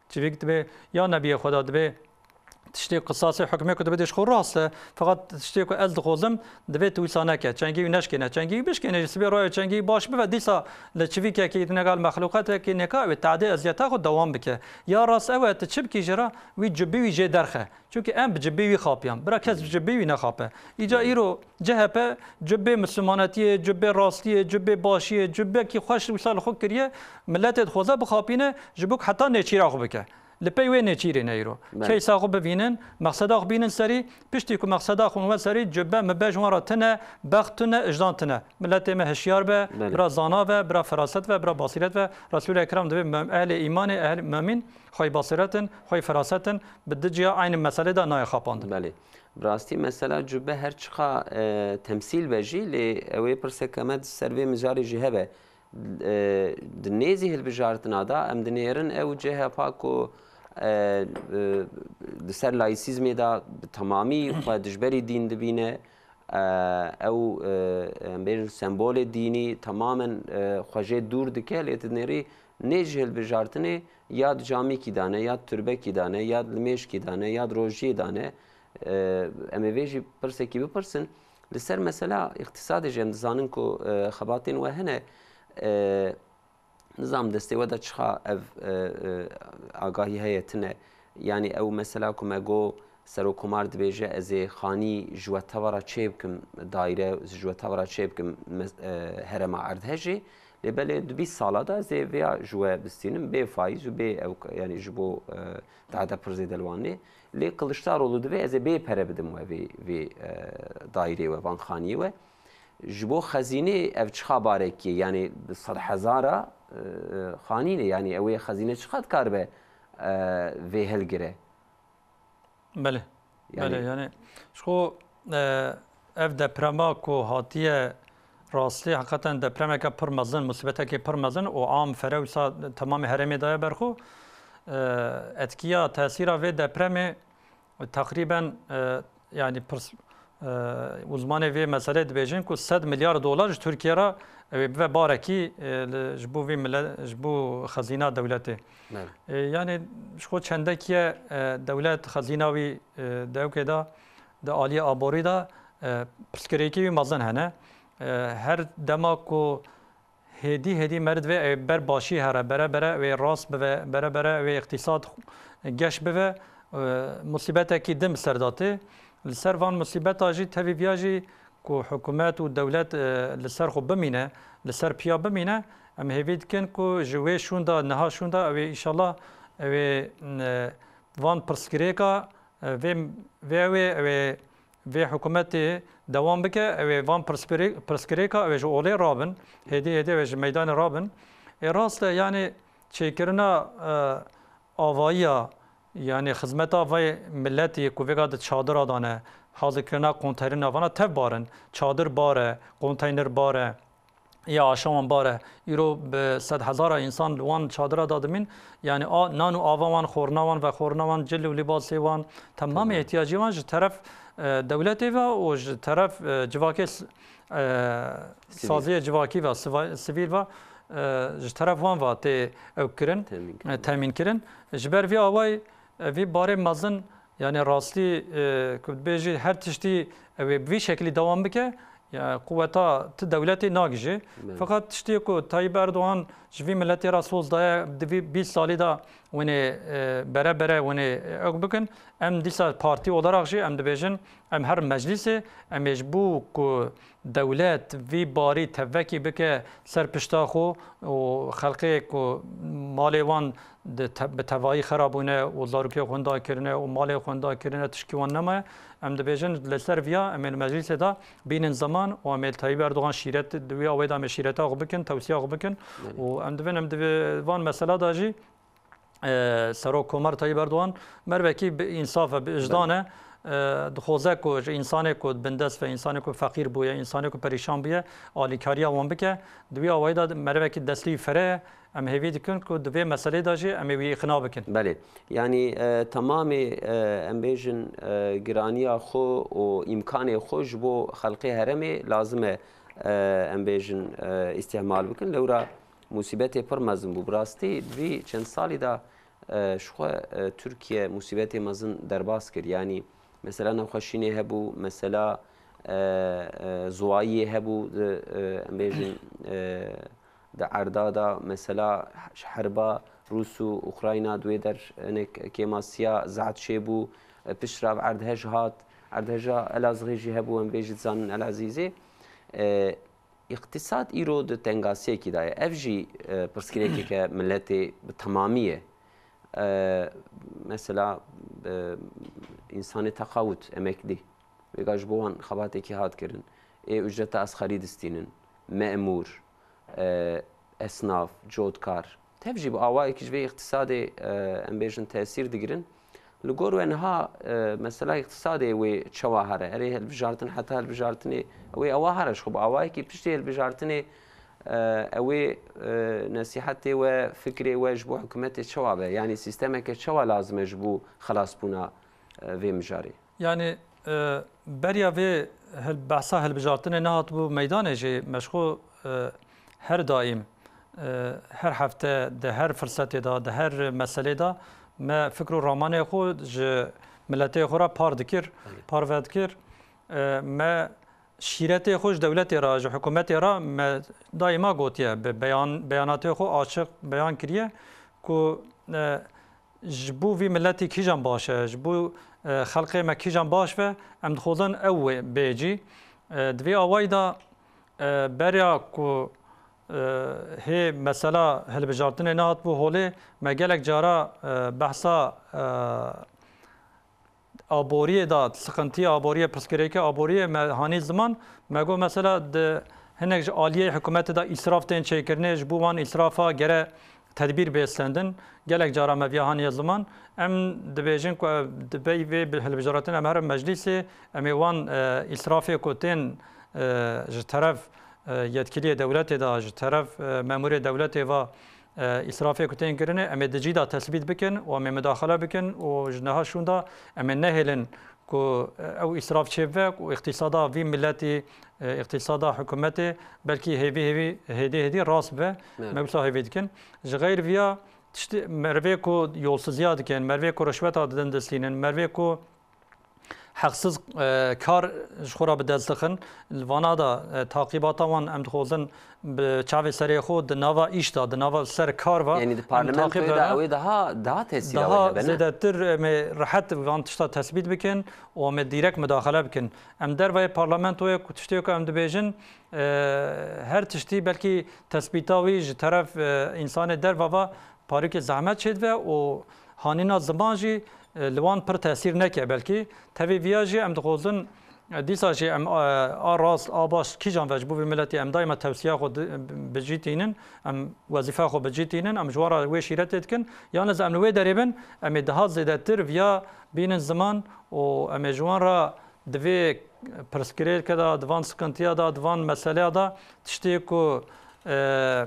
Çivîk divê, ya Nebiyê Xweda divê tiştê qisasê hukmê ku divê ji xwe rast e. Feqet tiştê ku ez dixwazim, divê tu wisa neke. Çengî wî neşkêne. Çengî wî bişkêne, ji sibê rayê çengî wî baş bibe, dîsa li çivîkekî di negal mexlûqatekî nêka wê tadê eziyeta xwe dewam bike. Ya rast ew e, tu çi bikî ji re, wî cubî wî jê derxe. Çunke em bi cibê wî xapiyan. Bira kes bi cibê wî nexape. Îca îro C H P cibê mislimanetiyê, cibê rastiyê, cibê başiyê, cibekî xweş wisa li xwe kiriye. Miletê dixwaze bixapîne, ji bo ku heta nêçîra xwe bike. Li pey wê nêçîrê ne îro. Belê. Keysa xwe bivînin, mexseda xwe bînin serî, piştî ku mexseda xwe we serî, cibe mibe ji wan re tune, bext tune, ijdan tune. Miletê me hişyar be, Belê. bira zana be, bira feraset be, bira basîret be. Resûlê Ekrem dibê mem-, ehlê îmanê, ehl-, memîn, xwey basîret in, xwey feraset in, bi du ciya aynî meselê de nayê xapandin. Belê. Bi rastî mesela cube her çiqa, e, temsîl be jî, lê ew ê pirseke me di ser vê mijarê jî hebe. E, di nêzî hilbijartina de em dinêrin ew C H P ku, e, e, di ser laîsîzmê de bi temamî xwe dijberî dîn dibîne, e, ew, e, em bêjin sembolê dînî temamen, e, xwe jê dûr dike, lê dinêrî nêz ji hilbijartinê ya di camîkî de ne, ya di turbekî de ne, ya di limêşkî de ne, ya di rojiyê de ne. E, em ê vê jî pirsekî bipirsin. Li ser mesela îqtîsadê jî em dizanin ku, e, xebatên we hene. E, nizam destê we de çixa ev, e, e, agahî heye tine. Yanî ew mesela ku me got Serokkomar dibêje, ez ê xanî ji we teva re çê bikim, daîre ji we teva re çê bikim, me-, e, herêma Erdhejê. Lê belê di bîst sala de ez ê vêya ji we bistînim, bê faîz û bê ew, yanî ji bo, e, dehde pir zêde li wan nê. Lê Kiliçdaroglu divê ez ê bê pere bidim we vê, vê, e, daîrê we, van xaniyê we. Ji bo xezînê ev çixa barekî ye? Yanî bi sed hezara, e, xanî ne. Yanî ew ê xezîne çixa dikaribe, e, vê hilgire? Belê. Yanî Belê, yanî ji xwe, e, ev deprema ku hatiye rastî heqeten depremeke pir mezin, musîbetekê pir mezin û am fere wisa temamê herêmê daye ber xwe. E, etkiya, tesîra vê depremê teqrîben, e, yanî pirs-, e, uzmanê vê meselê dibêjin ku sed milyar dolar ji Tirkiye re, e, bibe barekî, e, li, ji bo vê mile-, ji bo xezîna dewletê. Belê. E, yanî ji xwe çendekiye, e, dewlet xezîna wî, e, dewkê de, di aliyê aborî de, e, pirsgirêkî wî mezin hene. E, her dema ku hêdî hêdî meriv divê ew ber başî here, bere bere wê rast bive, bere bere wê îqtîsad geş bive, e, musîbetekî din bi ser de tê. Li ser van musîbeta jî tevî viya jî ku hikûmet û dewlet, e, li ser xwe bimîne, li ser piya bimîne, em hêvî dikin ku ji wê şûnda, niha şûnda, ew ê înşallah, ew ê, e, van pirsgirêka, e, vê, vê ew ê, ew ê vê hikûmetê dewam bike, ew ê van pirsgirê-, pirsgirêka ew ê ji olê rabin, hêdî hêdî ew ê ji meydanê rabin. Ê rast e, yanî çêkirina, e, avayiya, yanî xizmeta vê miletê ku vêga di çadira de ne, hazirkirina konteynera vana tev bar in. Çadir bar e, konteyner bar e, ya aşa wan bar e. Îro bi sed hezara însan li wan çadira de dimîn. Yanî a, nan û ava wan, xorna wan, vexorna wan, cil û lîbasê wan, temamê Hı hı. ihtiyacê wan ji teref, e, dewletê ve û ji teref, e, civakê s-, e, Sivîl. saziyê civakî ve, siva-, sivîl ve, e, ji teref wan ve tê ew kirin, Temîn kirin. e, temîn kirin. Ji ber vê awayî, e, vî barê mezin Yani rastî, e, ku dibêjî her tiştî ew ê bi vî şekilî dewam bike, ya quweta ti dewletê nagije. Belê. Feqet tiştê ku Tayyip Erdogan ji vî miletê re soz daye, di vî bîst salî de hûn ê, e, bere bere hûn ê ew bikin. Em dîsa partî olarak jî em dibêjin, em her meclîsê, em ê ji bo ku dewlet vî barî tevekî bike ser pişta xwe û xelkê ku malê wan di te-, bi tevayî xera bûne û zarokê xwe winda kirine û malê xwe winda kirine, tişkî wan nemaye. Em dibêjin li ser viya em ê li meclîsê de bînin ziman û em ê li Tayyip Erdogan şîret, di wî awayê de em ê şîreta xwe bikin, tewsiya xwe bikin. Belê. Û em divin, em di van mesela de jî, e, Serok Komar Tayyip Erdogan mervekî bi însaf e, bi ijdan e. Belê. E, dixwaze ku ji însanê ku bindest ve, însanê ku feqîr bûye, însanê ku perîşan bûye, alîkariya wan bike. Di wî awayî de mervekî destî wî fere ye. Em hêvî dikin ku di vê meselê de jî em ê wî îqna bikin. Belê. Yanî, e, temamê, e, em bêjin, e, giraniya xwe û îmkanê xwe ji bo xelkê herêmê lazim e, e, em bêjin, e, îstîhmal bikin. Lewra musîbetê pir mezin bû. Bi rastî di vî çend salî de, e, ji xwe, e, Tirkiye musîbetê mezin derbas kir. Yanî mesela nexweşînê hebû, mesela, e, e, ziwayiyê hebû, di, e, em bêjin, e, di erda de, mesela ji herba Rûs û Ukrayna di wê der hinek kêmasiya zehd çêbû, e, pişt re bi erdhej hat, erdheja Elazığê jî hebû, em bêjî dizanin El Ezîzê. E, Îqtîsad îro di tengasiyekî de ye. Ev jî, e, pirsgirêkeke miletê bi temamî ye. E, mesela, e, însanê teqawit, emeklî, vêga ji bo wan xebatekî hat kirin. Ê ucreta esxerî distînin, memûr, e, esnaf, cotkar. Tev jî bi awayekî ji vê îqtîsadê, e, em bêjin tesîr digirin. Li gor we niha, e, mesela îqtîsadê wê çawa here? Erê hilbijartin heta hilbijartinê wê ewa here ji xwe bi awayekî piştî hilbijartinê, e, ew ê, e, nesîhetê we, fikrê we ji bo hikûmetê çawa be? Yanî sîstemeke çawa lazim e ji bo xelasbûna, e, vê mijarê? Yani, e, beriya vê hil-, behsa hilbijartinê nehatibû meydanê jî me ji xwe, e, her daîm, e, her hefte, di her firsetê de, di her meselê de me fikr û ramanê xwe ji miletê xwe re par dikir, Belê. parve dikir. E, me şîretê xwe ji dewletê re, ji hikûmetê re me daîma gotiye, bi beyan-, beyanatê xwe açiq beyan kiriye ku, e, ji bo vî miletî kîjan baş e, ji bo, e, xelkê me kîjan baş be, em dixwazin ew wê bê cî. E, di vê awayî de, e, beriya ku, e, hê mesela hilbijartinê nehatibû holê, me gelek cara, e, behsa, e, aboriyê de, siqintiya aboriyê, pirsgirêkê aboriyê me hanî ziman, me got mesela di hinek ji aliyê hikûmetê de îsraf tên çêkirinê, ji bo wan îsrafa gere tedbîr bê stendin. Gelek cara me viya haniye ziman. Em dibêjin ku ev, di pey vê bi-, hilbijartin em herin meclîsê, em ê wan, e, îsrafê ku tên, e, ji teref, e, yetkiliyê dewletê de, ji teref, e, memûrê dewletê ve, e, îsrafê ku tên kirinê, em ê di cî de tesbît bikin û em ê mudaxele bikin û ji niha şûnda em ê nehêlin ku, e, ew îsraf çêbibe û îqtîsada vî miletî, e, îqtîsada hikûmetê belkî hêvî hêvî, hêdî hêdî rast bibe. Evet. Me wisa hêvî dikin. Ji xeyr viya tiştê merivê ku yolsiziya dikin, merivê ku rişweta didin distînin, merivê ku heqsiz, e, kar ji xwe re bi dest dixin. Li vana de, e, taqîbata wan em dixwazin bi çavê serê xwe di nava îş de, di nava ser kar ve Yanî di em parlamentoyê taqîb de dene. ew ê daha, daha tesîra Daha wê hebe, ne? zêdetir em ê rehet van tişta tesbît bikin û em ê dîrek mudaxele bikin. Em dervayê parlamentoyê ku tiştê ku em dibêjin, e, her tiştî belkî tesbîta wî ji teref, e, însanê derva ve parîkê zehmet çêdibe û hanîna ziman jî, e, li wan pir tesîr neke belkî. Tevî viya jî em dixwazin, e, dîsa jî em, e, a rast, a baş kîjan ve ji bo vî miletî em daîma tewsiya xwe di-, bi cî tînin, em wezîfa xwe bi cî tînin, em ji wan re wê şîretê dikin. Yalnız em li wê derê bin, em ê daha zêdetir viya bînin ziman û em ê ji wan re di vê pirsgirêke de, di van sikintiya de, di van meseleya de tiştê ku, e,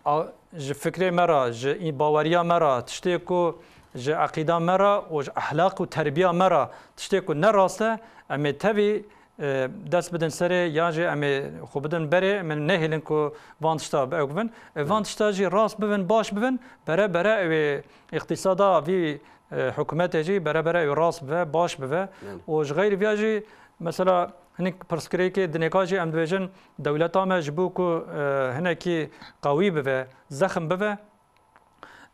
a, ji fikrê me re, ji î-, baweriya me re, tiştê ku ji eqîda me re û ji ehlaq û terbiya me re, tiştê ku ne rast e, em ê tevî e, dest bidin serê, yan jî em ê xwe bidin berê, em ê nehêlin ku van tişta bi ew bibin. E, van tişta jî rast bibin, baş bibin, bere bere ew ê îqtîsada vî, e, hikûmetê jî bere bere ew rast bibe, baş bibe. Belê. Û ji xeyrî viya jî, mesela, hinek pirsgirêkê dinêka jî em dibêjin, dewleta me ji bo ku, e, hinekî qewî bibe, zexm bibe,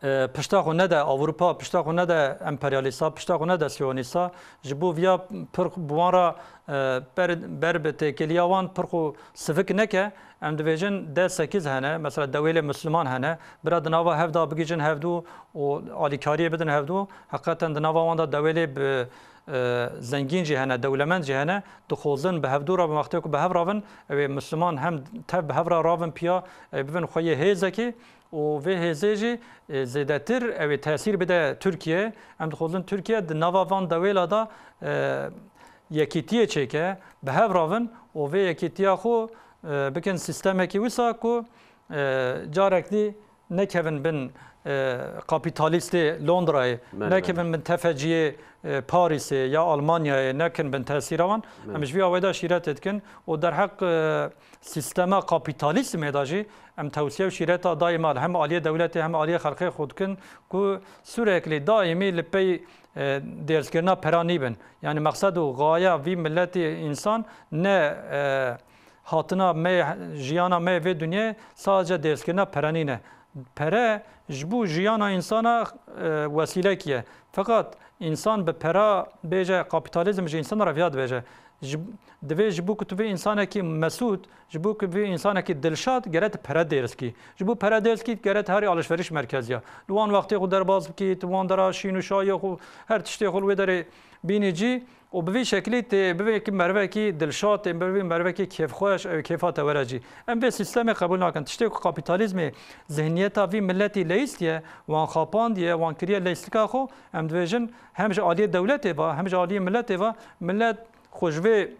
e, pişta xwe nede Ewropa, pişta xwe nede emperyalîsta, pişta xwe nede siyonîsta, ji bo viya pir bi wan re, e, ber, ber bi têkiliya wan pir xwe sivik neke, em dibêjin deh sekiz hene, mesela dewêlê Misliman hene, bira di nava hev de bigihîjin hevdû û alîkariyê bidin hevdû. Heqîqeten di nava wan de dewêlê bi, e, zengîn jî hene, dewlemend jî hene, dixwazin bi hevdû re bin, wextê ku bi hev re bin, ew ê Misliman hem tev bi hev re rabin piya, e, bibin xweyê hêzekê. Û vê hêzê jî, e, zêdetir ew ê tesîr bide Tirkiye. Em dixwazin Tirkiye di nava van dewêla de, e, yekîtiyê çêke, bi hev ravin û vê yekîtiya xwe, e, bikin sîstemekî wisa ku, e, carek dî nekevin bin, e, kapîtalîstê Londrayê, Belê, belê. nekevin bin tefeciyê, e, Parîsê ya Almanyayê, nekin bin tesîra wan. Belê. Em ji vî awê de şîretê dikin û derheq, e, sîstema kapîtalîzmê de jî em tewsiye û şîreta daîma li hem aliyê dewletê hem aliyê xelkê xwe dikin ku sûreklî daîmî li pey, e, dêrskirina pera nîbin. Yanî meqsed û xaya vî miletê însan ne, e, hatina me, jiyana me vê dinyê sadece dêrskirina pere nîne. Pere ji bo jiyana însana, e, wesîlekî ye. Feqat însan bi pera bêje kapîtalîzm ji însana re viya dibêje. Ji, divê ji bo ku tu vê însanekî mesûd, ji bo ku vê însanekî dilşad, gere tu pere dêrskî. Ji bo pere dêrskî, gere tu herî alişveriş merkeziya. Li wan wextê xwe derbas bikî, tu wan dera şîn û şayê xwe, her tiştê xwe li wê derê bînî cî û bi vî şeklî tê bivê ki mervekî dilşad, tê bivê mervekî kêfxweş, ew kêfa te were cî. Em vê sîstemê qebûl nakin. Tiştê ku kapîtalîzmê zihniyeta vî miletî leyîstiye, wan xapandiye, wan kiriye leyîstika xwe, em dibêjin hem ji aliyê dewletê ve, hem ji aliyê miletê ve, milet xwe ji vê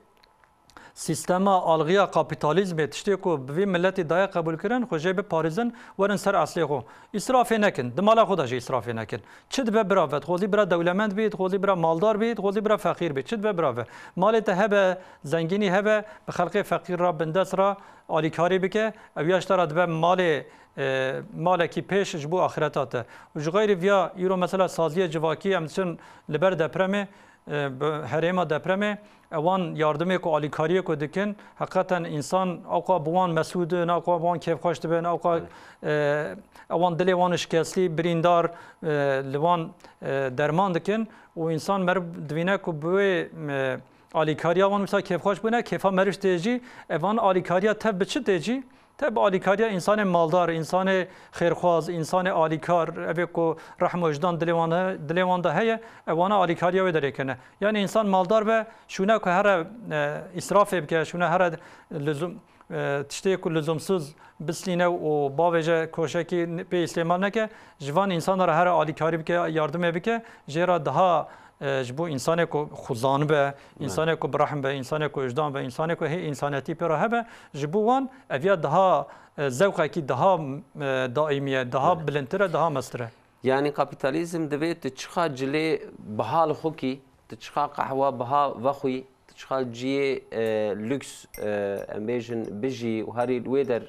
sîstema alxiya kapîtalîzmê, tiştê ku bi vî miletî daye qebûlkirin, xwe jê biparêzin, werin ser eslê xwe. Îsrafê nekin, di mala xwe de jî îsrafê nekin. Çi dibe bira ve, dixwazî bira dewlemend bî, dixwazî bira maldar bî, dixwazî bira feqîr bî, çi dibe bira ve. Malê te hebe, zengînî hebe, bi xelkê feqîr re, bindest re alîkarî bike, ew ya ji te re dibe malê, e, malekî pêş ji bo axireta te. Û ji xeyrî viya, îro mesela saziyê civakî, em diçin li ber depremê, e, bi herêma depremê, ewan yardimê ku, alîkariyê ku dikin, heqeten însan ewqa bi wan mesûd in, ewqa bi wan kêfxweş dibin, ewqa, Evet. e, ewan dilê wan şikestî, birîndar, e, li wan, e, derman dikin û însan meriv divîne ku bi wê, e, alîkariya wan wisa kêfxweş bûne, kêfa meriv tê cî, evan alîkariya tev bi çi tê cî? Te bi alîkariya însanê maldar, însanê xêrxwaz, însanê alîkar, evê ku rehm û wijdan dilê wan de, dilê wan de heye, ev wana alîkariya wê derê kene. Yanî însan maldar be, şûne ku here, e, îsrafê bike, şûne here lizum, e, tiştê ku lizumsuz bislîne û bavêje koşekî pê îstêmal neke, ji van însan re here alîkarî bike, yardimê bike, jê re daha e, ji bo însanê ku xwezan be, Evet. însanê ku bi rehm be, însanê ku wijdan be, însanê ku hê însanetî pê re hebe, ji bo wan ev ya daha, e, zewqekî daha, e, daîmî ye, daha Evet. bilindtir e, daha mestir e. Yanî kapîtalîzm divê tu çiqa cilê biha li xwe kî, tu çiqa qehwa biha vexwî, tu çiqa ciyê, e, lûks, e, em bêjin bijî û herî li wê der, e,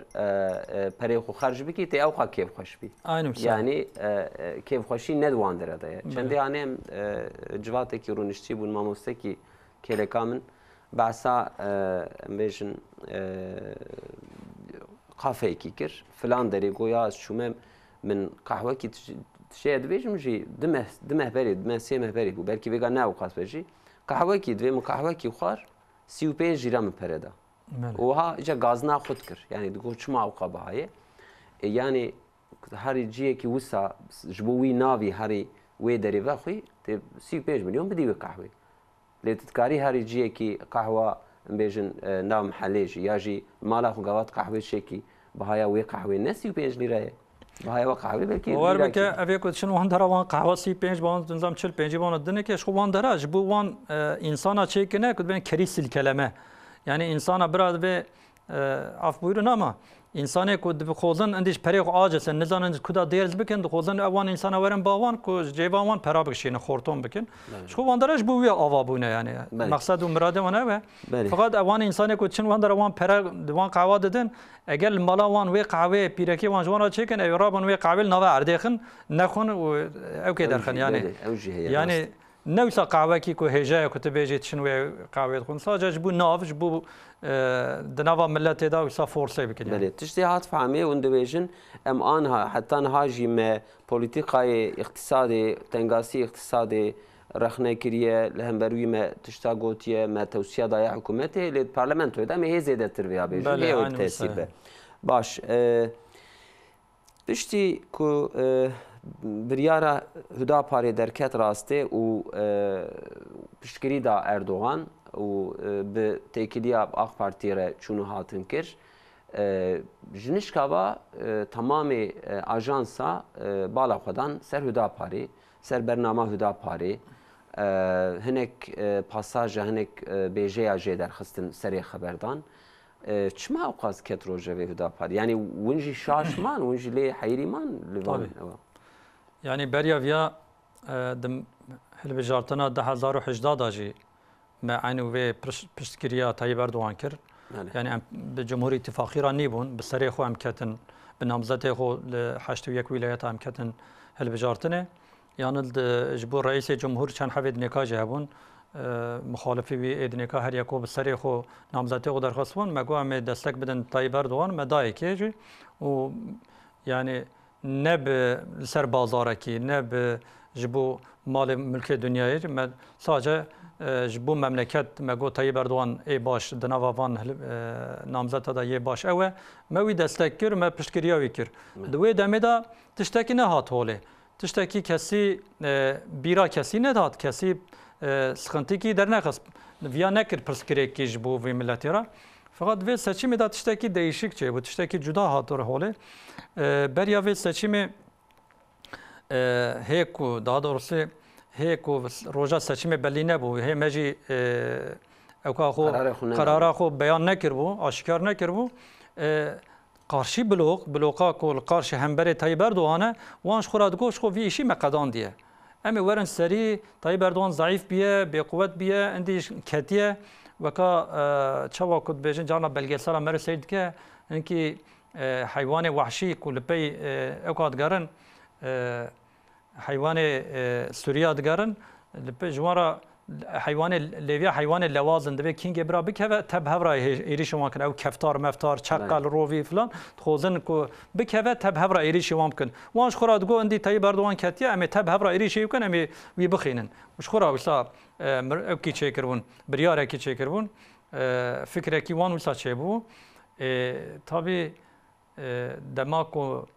e, perê xwe xerc bikî, tê ewqa kêfxweş bî. Aynı wisa. Yanî, e, e, kêfxweşî ne di wan dere de ye. Belê. Çendê anê em, e, civatekî rûniştî bûn, mamostekî kêleka min behsa, e, em bêjin, e, kafeyekî kir. Filan derê got, ya ez çûme min qehwekî tij-, tijê dibêjim jî di meh, di meh berê, di meh sê meh berê bû. Belkî vêga ne ewqas be jî. Qehwekî, divê min qehwekî xwar, sî û pênc lîra min pere da. Belê. Û wiha îca gazina xwe dikir. Yanî digot çima ewqa biha ye? E, yanî herî ciyekî wisa ji bo wî navî herî wê derê vexwî, tê sî û pênc milyon bidî wê qehwê. Lê tu dikarî herî ciyekî qehwa, em bêjin, e, nav mihelê jî, ya jî mala xwe gavat qehwê çêkî, bihaya wê qehwê ne sî û pênc lîre ye. Bihaya wê qehwê belkî Bawer lîra bike, kî. Evê ku diçin wan dera wan qehwa sî û pênc ban, nizam çil pêncî ban dinike, ji xwe wan dera, ji bo wan, e, însana çêkine ku dibên kerî silkeleme. Yanî însana bira divê, e, af buyurun ama, Însanê ku dixwazin indî ji perê xwe aciz in, nizanin ji kuda dêrz bikin, dixwazin ew wan însana werin ba wan ku ji cêvan wan pera bikişînin, xorton bikin. Belê. Ji xwe wan dere ji bo wî ava bûne, yani. Belê. Mexsed û miradê wan ew e. Belê. Feqat ew wan însanê ku çin wan dere wan pere di wan qehwa didin, eger li mala wan wê qehweyê pîrekê wan ji wan re çêkin, ew rabin wê qehwê li nava erdê xin, nexwin û ew kê Ew derxin, jî, yani. Belê, ew jî heye, Yani, rast. Ne wisa qehwekî ku hêja ye ku tu bêjî tu çin wê qehwê dixwin. Sadece ji bo nav, ji bo, e, di nava miletê de wisa forsê bikin yani. Belê, tiştê hat fehmê hûn dibêjin, em anha, heta niha jî me polîtîkayê îqtîsadê, tengasî îqtîsadê rexne kiriye, li hember wî me tişta gotiye, me tewsiya daye hikûmetê, lê di parlamentoyê de em ê hê zêdetir vêya bêjin, Belê, lê ew ê bi aynî wisa tesîr ye. be. Baş, e, Piştî ku, e, biryara Hudaparê derket rastê û, e, piştgirî da Erdogan û, e, bi têkiliya AK Partî re çûn û hatin kir, e, ji nişka va, e, temamê, e, ajansa, e, bala xwe dan ser Hudaparê, ser bernama Hudaparê, e, hinek, e, pasaja, hinek, e, bêjeya jê derxistin serê xeberdan. E, çima ewqas ket rojevê Hudaparê? Yani win jî şaş man, win jî lê heyrî man li van Tabii. ewa. Yani beriya viya, e, di hilbijartina du hezar û hejdeh da jî me eynî vê piş-, piştgiriya Tayyip Erdogan kir. Belê. Yani em bi Cumhur Îttifaqî re nîbûn, bi serê xwe em ketin, bi namzetê xwe li heştê û yek wîlayeta em ketin hilbijartinê. Yanil di, ji bo reîsê cumhur çend hevê di nêka jî hebûn, e, muxalifî wî ê di nêka her yeko bi serê xwe namzetê xwe derxist bûn. Me got, "Em ê destek bidin Tayyip Erdogan", me dayê kê jî. Û, yani, ne bi, li ser bazarekî, ne bi ji bo malê mulkê dinyayê, me sadece, e, ji bo memleket, me got, "Tayyip Erdogan ê baş di nava van hil-, e, namzeta de yê baş ew e", me wî destek kir, me piştgiriya wî kir. Me. Di wê demê de tiştekî nehat holê. Tiştekî kesî, e, bîra kesî nedat, kesî, e, sıkıntıyekî dernexist. Viya nekir pirsgirêkî ji bo vî miletî re. Feqat vê seçimê de tiştekî değişik çêbû, tiştekî cuda hat holê. E, beriya vê seçimê, e, hê ku, daha doğrusu, hê ku roja seçimê belî nebû, hê me jî, e, ewka xwe, Kararê xwe nedabû. karara xwe beyan nekiribû, aşikar nekiribû. E, Qarşî blok, bloka ku li qarşî hemberê Tayyip Erdogan e, wan ji xwe re digot, ji xwe vî îşî me qedandiye. Em ê werin serî, Tayyip Erdogan zeîf biye, bêquwet biye, indî ketiye. Weka, e, çawa ku dibêjin, carna belgesela me re seyr dike, hinkî, e, heywanê wehşî ku li pey, e, ewka digerin, e, heywanê, e, Sûriya digerin, li pê ji wan re heywanê, lêviya heywanê lewaz in, divê kîngê bira bikeve, te bi hev re hê-, êrîşê wan kin. Ew keftar, meftar, çeqel, Belê. rovî filan, dixwazin ku bikeve, te bi hev re êrîşê wan bikin. Wan ji xwe re digot, "Indî Tayyip Erdogan ketiye, em ê te bi hev re êrîşê wî bikin, em ê wî bixînin." Û ji xwe re wisa, e, mir-, ewkî çêkiribûn, biryarekî çêkiribûn, e, fikrekî wan wisa çêbû. E, tabî, e, dema ku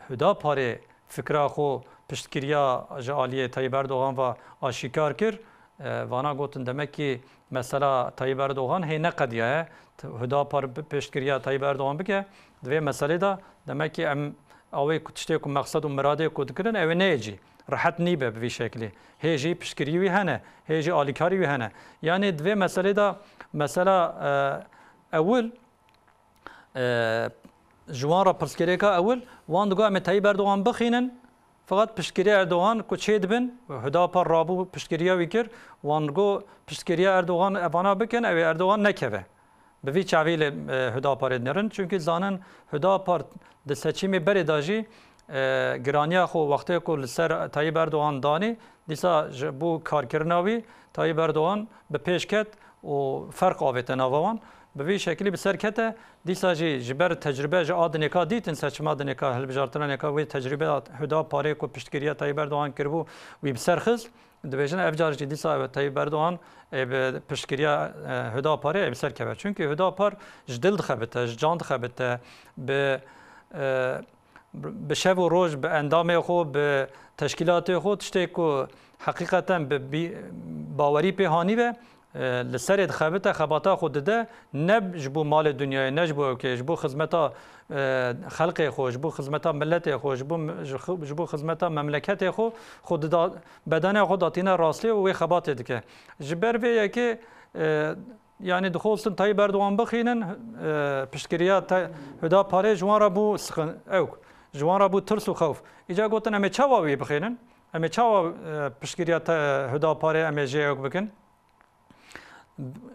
Hudaparê fikra xwe piştgiriya ji aliyê Tayyip Erdogan ve aşîkar kir. E, vana gotin, demek ki mesela Tayyip Erdogan hê neqediyaye. T-, Hudapar bi-, piştgiriya Tayyip Erdogan bike, di vê meselê de demek ki em awê ku tiştê ku mexsed û miradê ku dikirin, ew ê neyê cî. Rehet nîbe bi vî şeklî. Hê jî piştgirî wî hene, hê jî alîkarî wî hene. Yanî di vê meselê de mesela, e, ewil, E, ji wan re pirsgirêka ewil, wan digot, "Em ê Tayyip Erdogan bixînin." Feqat piştgiriya Erdogan ku çê dibin, Hudapar rabû piştgiriya wî kir, wan digot, "Piştgiriya Erdogan evana bikin, ew ê Erdogan nekeve." Bi vî çavî lê, e, Hudaparê dinêrin. Çunkî zanin Hudapar di seçîmê berê de jî, e, giraniya xwe wextê ku li ser Tayyip Erdogan danî, dîsa ji bo karkirina wî Tayyip Erdogan bi pêş ket û ferq avête nava wan. Bi vî şekilî bi ser kete, dîsa jî ji ber tecrube ji a dinêka dîtin, seçima dinêka, hilbijartina nêka wê tecrube Hudaparê ku piştgiriya Tayyip Erdogan kiribû, wî bi ser xist. Dibêjin ev car jî dîsa Tayyip Erdogan ê bi piştgiriya, e, Hudaparê ê bi ser keve. Çunkî Hudapar ji dil dixebite, ji can dixebite, bi, e, bi şev û roj bi endamê xwe, bi teşkîlatê xwe, tiştê ku heqîqeten bi bî-, bawerî pê hanî be, e, li serê dixebite, xebata xwe dide, ne ji bo malê dinyayê, ne ji bo ewkê, ji bo xizmeta, e, xelkê xwe, ji bo xizmeta miletê xwe, ji bo, ji xi-, ji bo xizmeta memleketê xwe, xwe dida, bedenê xwe datîne rastiyê û wê xebatê dike. Ji ber vê yekê, e, Yanî dixwestin Tayyip Erdogan bixînin, e, piştgiriya Tay-, Hudaparê ji wan re bû sixin-, ewk. Ji wan re bû tirs û xewf. Îca gotin, em ê çawa wî bixînin? Em ê çawa, e, piştgiriya Tay-, Hudaparê em ê jê ewk bikin?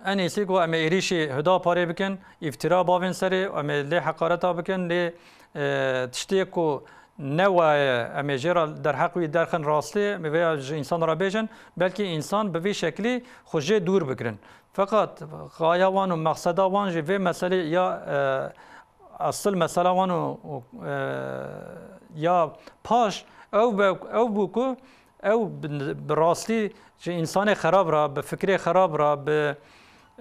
En êsî ku em ê êrîşî Hudaparê bikin, îftira bavên serê, em ê lê heqareta bikin, lê, e, tiştê ku ne waye, em ê jê re derheq wî derxin rastî, em ê vêya ji însan re bêjin, belkî însan bi vî şeklî xwe jê dûr bigirin. Feqat xaya wan û mexseda wan jî vê meselê ya, e, esil mesela wan û, û, e, ya paş ew be, ew bû ku ew bi, bi rastî ji însanê xerab re, bi fikrê xerab re, bi,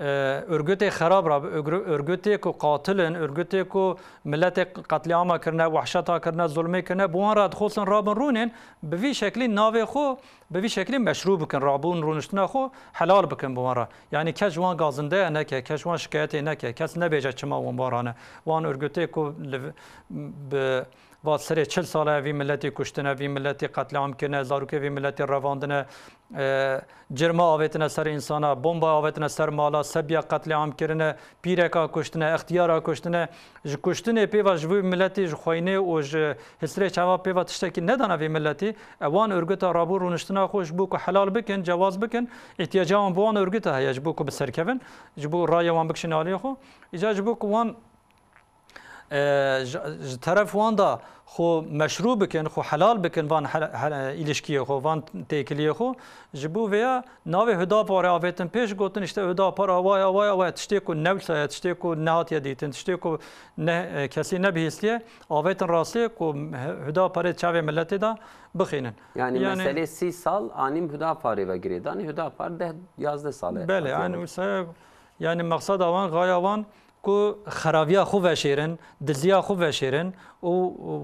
e, örgütê xerab re, bi örgü-, örgütê ku qatil in, örgütê ku miletê qetlîama kirine, wehşeta kirine, zulmê kirine, bi wan re dixwestin rabin rûnên, bi vî şeklî navê xwe, bi vî şeklî meşrû bikin, rabûn rûniştina xwe helal bikin bi wan re. Yanî kes ji wan gazindeye neke, kes ji wan şikayetê neke, kes nebêje çima wan barane. Wan örgütê ku li, bi, va serê çil sal e vî miletî kuştine, vî miletî qetlîam kirine, zarokê vî miletî revandine, e, cirma avêtine ser însana, bomba avêtine ser mala, sebiya qetlîam kirine, pîreka kuştine, extiyara kuştine. Ji kuştinê pê ve ji vî miletî, ji xweyinê û ji hisrê çava pê ve tiştekî nedane vî miletî. E, wan örgüta rabû rûniştina xwe ji bo ku helal bikin, cewaz bikin, îhtiyaca wan bi wan örgüta heye ji bo ku bi ser kevin, ji bo raya wan bikişin aliyê xwe. Îca ji bo ku wan, e, ji, ji teref wan de xwe meşrû bikin, xwe helal bikin van hel-, hel-, îlişkiyê xwe, van têkiliyê xwe. Ji bo vêya navê Hudaparê avêtin pêş, gotin işte Hudapar awa ye, awa ye, awa ye, tiştê ku ne wisa ye, tiştê ku nehatiye dîtin, tiştê ku ne, e, kesî nebihîstiye, avêtin rastiyê ku Hudaparê çavê miletê de bixînin. Yani Yani meselê sî sal anîm Hudaparê ve girêdanî, Hudapar deh yazdeh sal e Belê, hatiye yani ve. Wisa, yani mexseda wan, gaya wan ku xeraviya xwe veşêrin, diziya xwe veşêrin û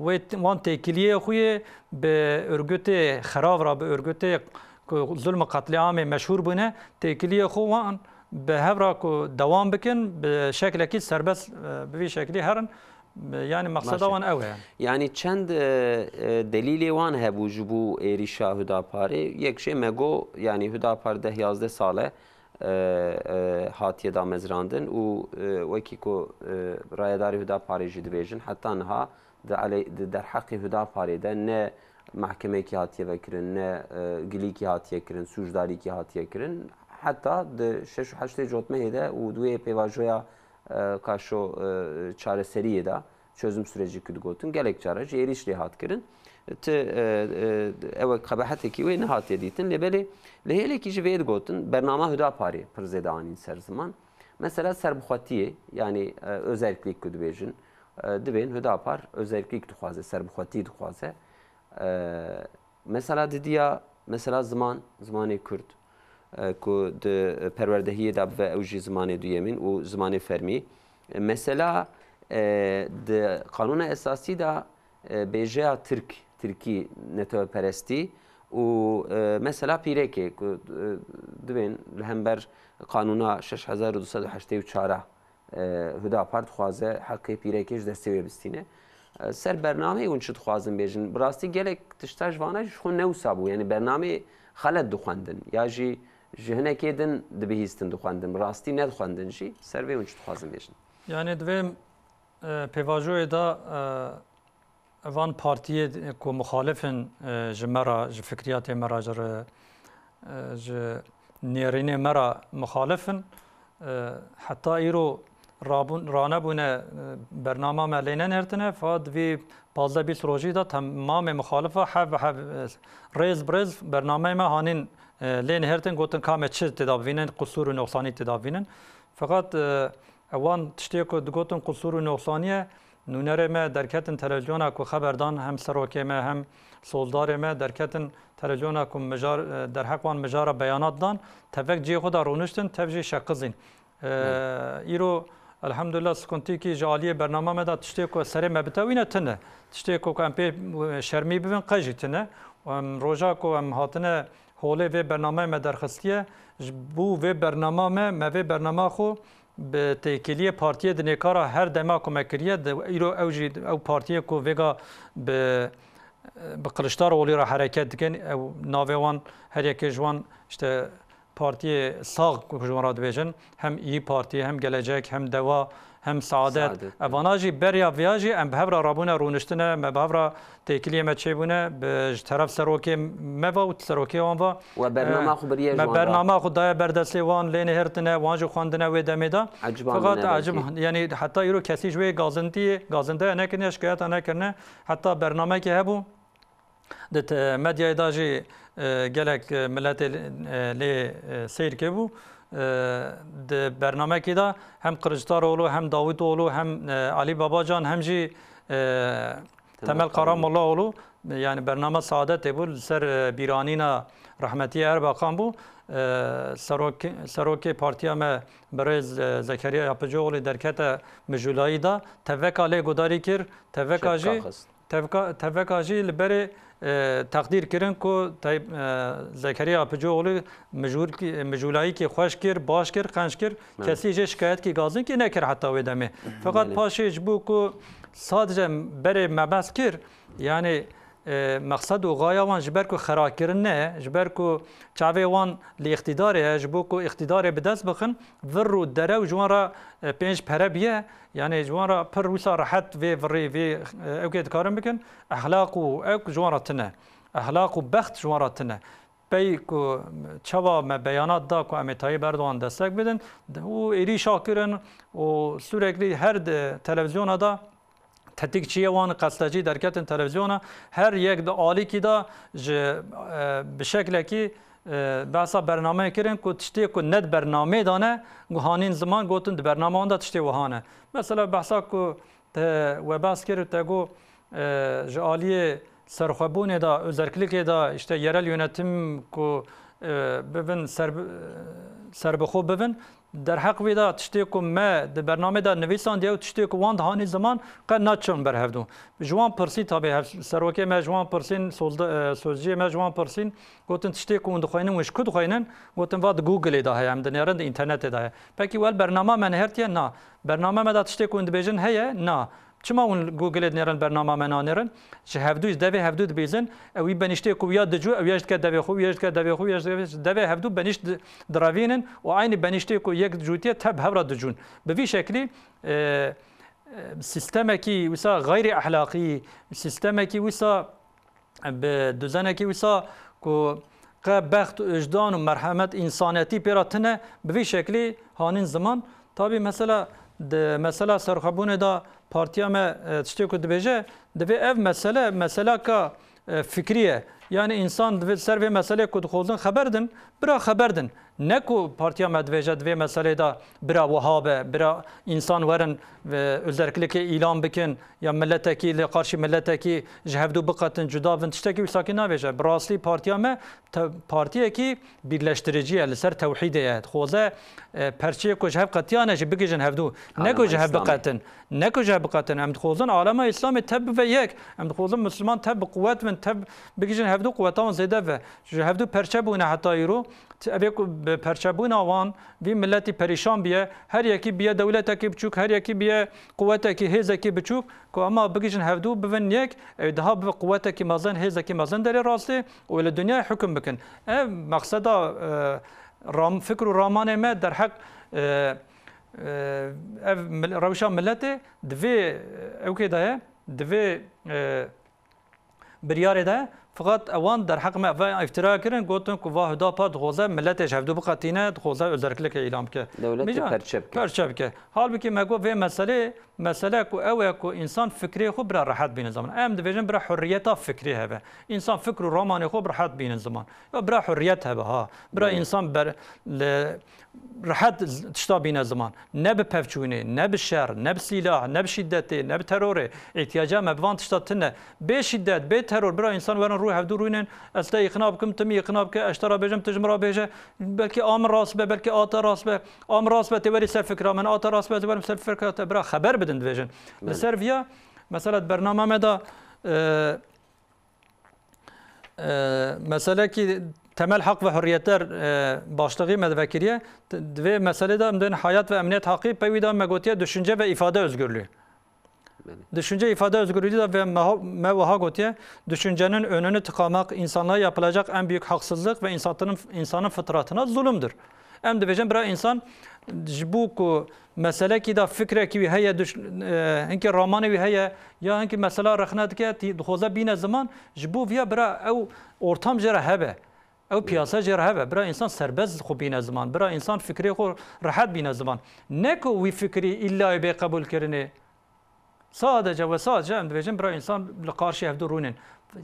wê t-, wan têkiliyê xwe yê bi örgütê xerav re, bi örgütê ku zulm û qetlîamê meşhûr bûne, têkiliyê xwe wan bi hev re ku dewam bikin, bi şeklekî serbest, e, bi vî şeklî herin, e, yani mexseda Baş e. wan ew e. Yani çend, e, e, delîlê wan hebû ji bo êrîşa Hudaparê. Yek jê me got, yani Hudapar deh yazdeh sal e, e, e, hatiye damezrandin û, e, wekî ku, e, rayedarê Hudaparê jî dibêjin, heta niha di aley-, di derheqê Hudaparê de ne mehkemeyekî hatiye vekirin, ne, e, gilîkî hatiye kirin, sûcdarîkî hatiye kirin. Heta di şeş û heştê cotmehê de û di wê pêvajoya, e, kaşo, e, çareseriyê de, çözüm süreci ku digotin, gelek cara jî êrîş lê hat kirin. Ti, e, e, ew qebehetekî wê nehatiye dîtin. Lê belê li hêlekî jî vê digotin, bernama Hudaparê pir zêde anîn ser ziman. Mesela serbixwetiyê, yani, e, özerklik ku dibêjin, e, dibên Hudapar özerklik dixwaze, serbixwetî dixwaze. E, mesela didiya, mesela ziman, zimanê Kurd, e, ku di perwerdehiyê de bibe ew jî zimanê duyemîn û zimanê fermî. E, mesela, e, di Qanûna Esasî de, e, bêjeya Tirk, Tirkî neteweperestî û, e, mesela pîrekê ku, e, dibên li hember Qanûna şeş hezar û du sed û heştê û çar e, Hudapar dixwaze heqê pîrekê ji destê wê bistîne. E, ser bernameyê hûn çi dixwazin bêjin? Bi rastî gelek tişta ji vana jî ji xwe ne wisa bû. Yani bernameyê xelet dixwendin ya jî ji hinekê din dibihîstin dixwendin. Bi rastî nedixwendin jî. Ser vê hûn çi dixwazin bêjin? Yani di vê, e, pêvajoyê de, e, Van partiyê ku muxalif in, e, ji me re, ji fikriyatê me re, ji re, e, ji nêrînê me re muxalif in, e, heta îro rabûn, ranebûne, e, bernama me lê nenêrtine, fa di vî pazdeh bîst rojî de temamê muxalifa hev bi hev, e, rêz bi rêz bernameyê me hanîn, e, lê nihêrtin, gotin ka me çi tê de bivînin, qusûr û noxsanî tê de bivînin. Feqet, e, wan tiştê ku digotin qusûr û noxsanî ye, Nûnerê me derketin televîzyona ku xeber dan, hem serokê me hem sozdarê me derketin televîzyona ku mijar, e, derheq wan mijara beyanat dan, tevek cihê xwe de rûniştin, tev jî şeqizîn. E, Evet. Îro, elhamdulillah, sikuntîkî ji aliyê bernama me de tiştê ku serê me bitewîne tune. Tiştê ku, ku em pê, e, şermî bibin, qe jî tune. Û em roja ku em hatine holê vê bernameyê me derxistiye, ji bo vê bernama me, me vê bernama xwe bi têkiliyê partiyê di nêkara her dema ku me kiriye, di îro ew jî, ew partiyê ku vêga bi, bi Kiliçdaroglu re hereket dikin, ew navê wan her yekê ji wan işte partiyê sax ku ji wan re dibêjin, hem İYİ Partî, hem Gelecek, hem Deva, hem Saadet. Saadet, Evana jî beriya viya jî em bi hev re rabûne rûniştine, me bi hev re têkiliyê me çêbûne, bi, ji teref serokê me ve û serokê wan ve. We bernama xwe biriye ji wan re. Me bernama xwe daye ber destê wan, lê nihêrtine, wan jî xwendine wê demê de. Eciba me Fiqat nebêjî. Ecib, yanî heta îro kesî ji wê gazintiyê, gazintaya nekirine, şikayeta nekirine. Heta bernamekê hebû. Di te-, medyayê de jî, e, gelek, e, miletê, e, lê, e, seyr kiribû. E, di bernamekê de hem Kiliçdaroglu, hem Davutoğlu, hem, e, Alî Babacan, hem jî, e, Temel Temel Karamollaoğlu, yani bernama Saadetê bû, li ser, e, bîranîna rehmetiyê Erbakan bû. E, serok-, serokê partiya me birêz, e, Zekeriya Yapıcıoğlu derkete mijûlayî da, teveka lê gudarî kir, teveka jî Çepka xist. Tevka-, teveka jî li berê, e, teqdîr kirin ku Tayyip, e, Zekeriya Apıcıoğlu mijûlkî-, mijûlayîkî xweş kir, baş kir, qenc kir. Evet. Kesî jê şikayetkî gazinkî nekir heta wê demê. Feqat Belê. Paşê ji bo ku sadece berê me behs kir, yani, e, meqsed û xaya wan ji ber ku xerakirin ne, ji ber ku çavê wan li îqtîdarê ye, ji bo ku îqtîdarê bi dest bixin, vir û derew ji wan re, e, pênc pere biye. Yani ji wan re pir wisa rehet vê virî, vê, e, ewkê dikarin bikin. Exlaq û ewk ji wan re tune. Exlaq û bext ji wan re tune. Pey ku çawa me beyanat da ku em ê Tayyip Erdogan destek bidin, û êrîşa kirin û sürekli her di televizyona da tetikçiyê wan qestecî derketin televizyona, her yek di alîkî de ji, e, bi şeklekî, e, behsa bernameyê kirin ku tiştê ku ne di bernameyê de ne, ku hanîn ziman gotin di bernama wan de tiştê wiha ne. Mesela behsa ku te we behs kir, te got, e, ji aliyê serxwebûnê de, özerklikê de, işte yerel yönetim ku, e, bibin ser, serbixwe bibin, Derheq vê de tiştê ku me di bernamê de nivîsandiye û tiştê ku wan dihanî ziman qe naçin ber hevdû. Ji wan pirsî tabî hev-, serokê me ji wan pirsîn, solda-, e, sozciyê me ji wan pirsîn, gotin tiştê ku hûn dixweynin, hûn ji ku dixweynin? Gotin va di Googleê de heye, em dinêrin di înternetê de heye. Pekî wel bernama me nihêrtiye? Na. Bername me de tiştê ku hûn dibêjin heye? Na. Çima hûn Googleê dinêrin, bernama me nanêrin? Ji hevdû, ji devê hevdû dibêjin, ew wî benîştê ku ya dicû, ew ya ji dike devê xwe, ya ji dike devê xwe, ya ji dike devê hevdû benîşt di-, direvînin û eynî benîştê ku yek cûtiye tev hev re dicûn. Bi vî şeklî, e, e, sîstemekî wisa xeyrî ehlaqî, sîstemekî wisa bi duzenekî wisa ku qe bext, wijdan û merhemet, însanetî pê re tune, bi vî şeklî hanîn ziman. Tabî mesela di mesela serxwebûnê de partiya me, e, tiştê ku dibêje, divê ev mesele, meseleka, e, fikrî ye. Yani însan divê ser vê meselê ku dixwazin xeber din, bira xeber din. Ne ku partiya me dibêje di vê meselê de bira wiha be, bira însan werin, e, özerklikê îlan bikin ya miletekî li qarşî miletekî ji hevdû biqetin, cuda bin, tiştekî wisa kî nabêje. Bi rastî partiya me te-, partiyekî birleştirici ye, li ser tewhîdê ye. Dixwaze, e, perçeyê ku ji hev qetiyane jî bigihîjin hevdû. Ne ku ji hev biqetin. Ne ku ji hev biqetin. Em dixwazin alema Îslamê tev bibe yek. Em dixwazin Misliman tev bi quwet bin, tev bigihîjin hevdû, quweta wan zêde be. Ji hevdû perçe bûne heta îro. Ti-, evê ku bi perçebûna wan vî miletî perîşan biye, her yekî biye dewletekî biçûk, her yekî biye quwetekî, hêzekî biçûk, ku ema bigihîjin hevdû bibin yek, ew daha bibe quwetekî mezin, hêzekî mezin derê rastê û li dinyayê hukm bikin. Ev meqseda, e, ram-, fikr û ramanê me derheq, e, e, ev mil-, rewşa miletê di vê, e, ewkê de ye, di vê, e, biryarê de, fiqat ewan derheq me ve îftira kirin, gotin ku va Hüdapar dixwaze miletê ji hevdû biqetîne, dixwaze özerklikê îlan bike. Dewletê Mîja, perçe bike. Perçe bike. Halbukî me got vê meselê, mesele ku ew e ku însan fikrê xwe bira rehet bîne ziman. Em dibêjin bira hurriyeta fikrê hebe. Însan fikr û ramanê xwe bi rehet bîne ziman. Ya bira hurriyet hebe ha. Bira Belê. Însan ber-, li rehet z-, tişta bîne ziman. Ne bi pevçûnê, ne bi şer, ne bi sîlah, ne bi şîdetê, ne bi terorê. Îhtiyaca me bi van tişta tune. Bê şîdet, bê teror, bira însan werin rû hevdû rûnin, ez te îqna bikim, tu min îqna bike, ez ji te re bêjim, tu ji min re bêje. Belkî a min rast be, belkî a te rast be. A min rast be, tê werî ser fikra min, a te rast be, ez ê werim ser fikra te. Bira xeber bidin dibêjin. Li Belê. Ser viya, mesela di bernama me de, e, E, meselekî temel haq ve hurriyeter, e, başlığî me divekiriye. T-, di vê meselê de em dên hayat ve emniyet haqqı, pey wî de me gotiye düşünce ve ifade özgürlüğü. Düşünce ifade özgürlüğü de ve me, me wiha gotiye, düşüncenin önünü tıkamak insanlığa yapılacak en büyük haksızlık ve insanın, insanın fıtratına zulümdür. Em dibêjin bira insan ji bo ku meselekî de fikrekî wî heye, düş, e, hinkî ramanê wî heye, ya hinkî mesela rexne dike, tî dixwaze bîne ziman, ji bo viya bira ew ortam jê re hebe. Ew piyasa jê re hebe. Bira insan serbest xwe bîne ziman. Bira insan fikrê xwe rehet bîne ziman. Ne ku wî fikrî îlla bê qebûlkirinê. Sadece ve sadece em dibêjin bira insan li qarşî hevdû rûnin.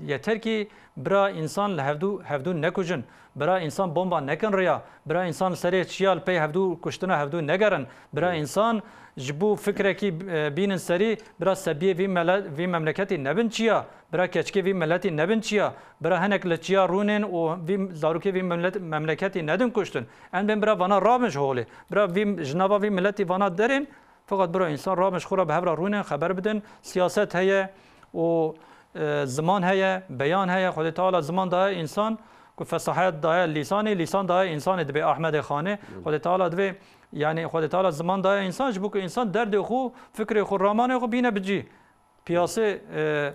Yeter ki bira insan li hevdû, hevdû nekujin. Bira insan bomba nekin riya. Bira insan li serê çiya li pey hevdû kuştina hevdû negerin. Bira insan ji bo fikrekî, e, bînin serî, bira sebiyê vî mele-, vî memleketî nebin çiya. Bira keçikê vî miletî nebin çiya. Bira hinek li çiya rûnin û vî zarokê vî memlet-, memleketî nedin kuştin. Em bên bira vana rabin ji holê. Bira vî, ji nava vî miletî vana derên. Feqet bira însan rabin ji xwe re bi hev re rûnin, xeber bidin. Siyaset heye û, e, ziman heye, beyan heye. Xwedê Teala ziman daye însan ku fesahet daye lîsanê, lîsan daye însanê, dibê Ahmedê Xanê. Xwedê Teala divê, yanî Xwedê Teala ziman daye însan ji bo ku însan derdê xwe, fikrê xwe, ramanê xwe bîne bi cî. Piyasê, e,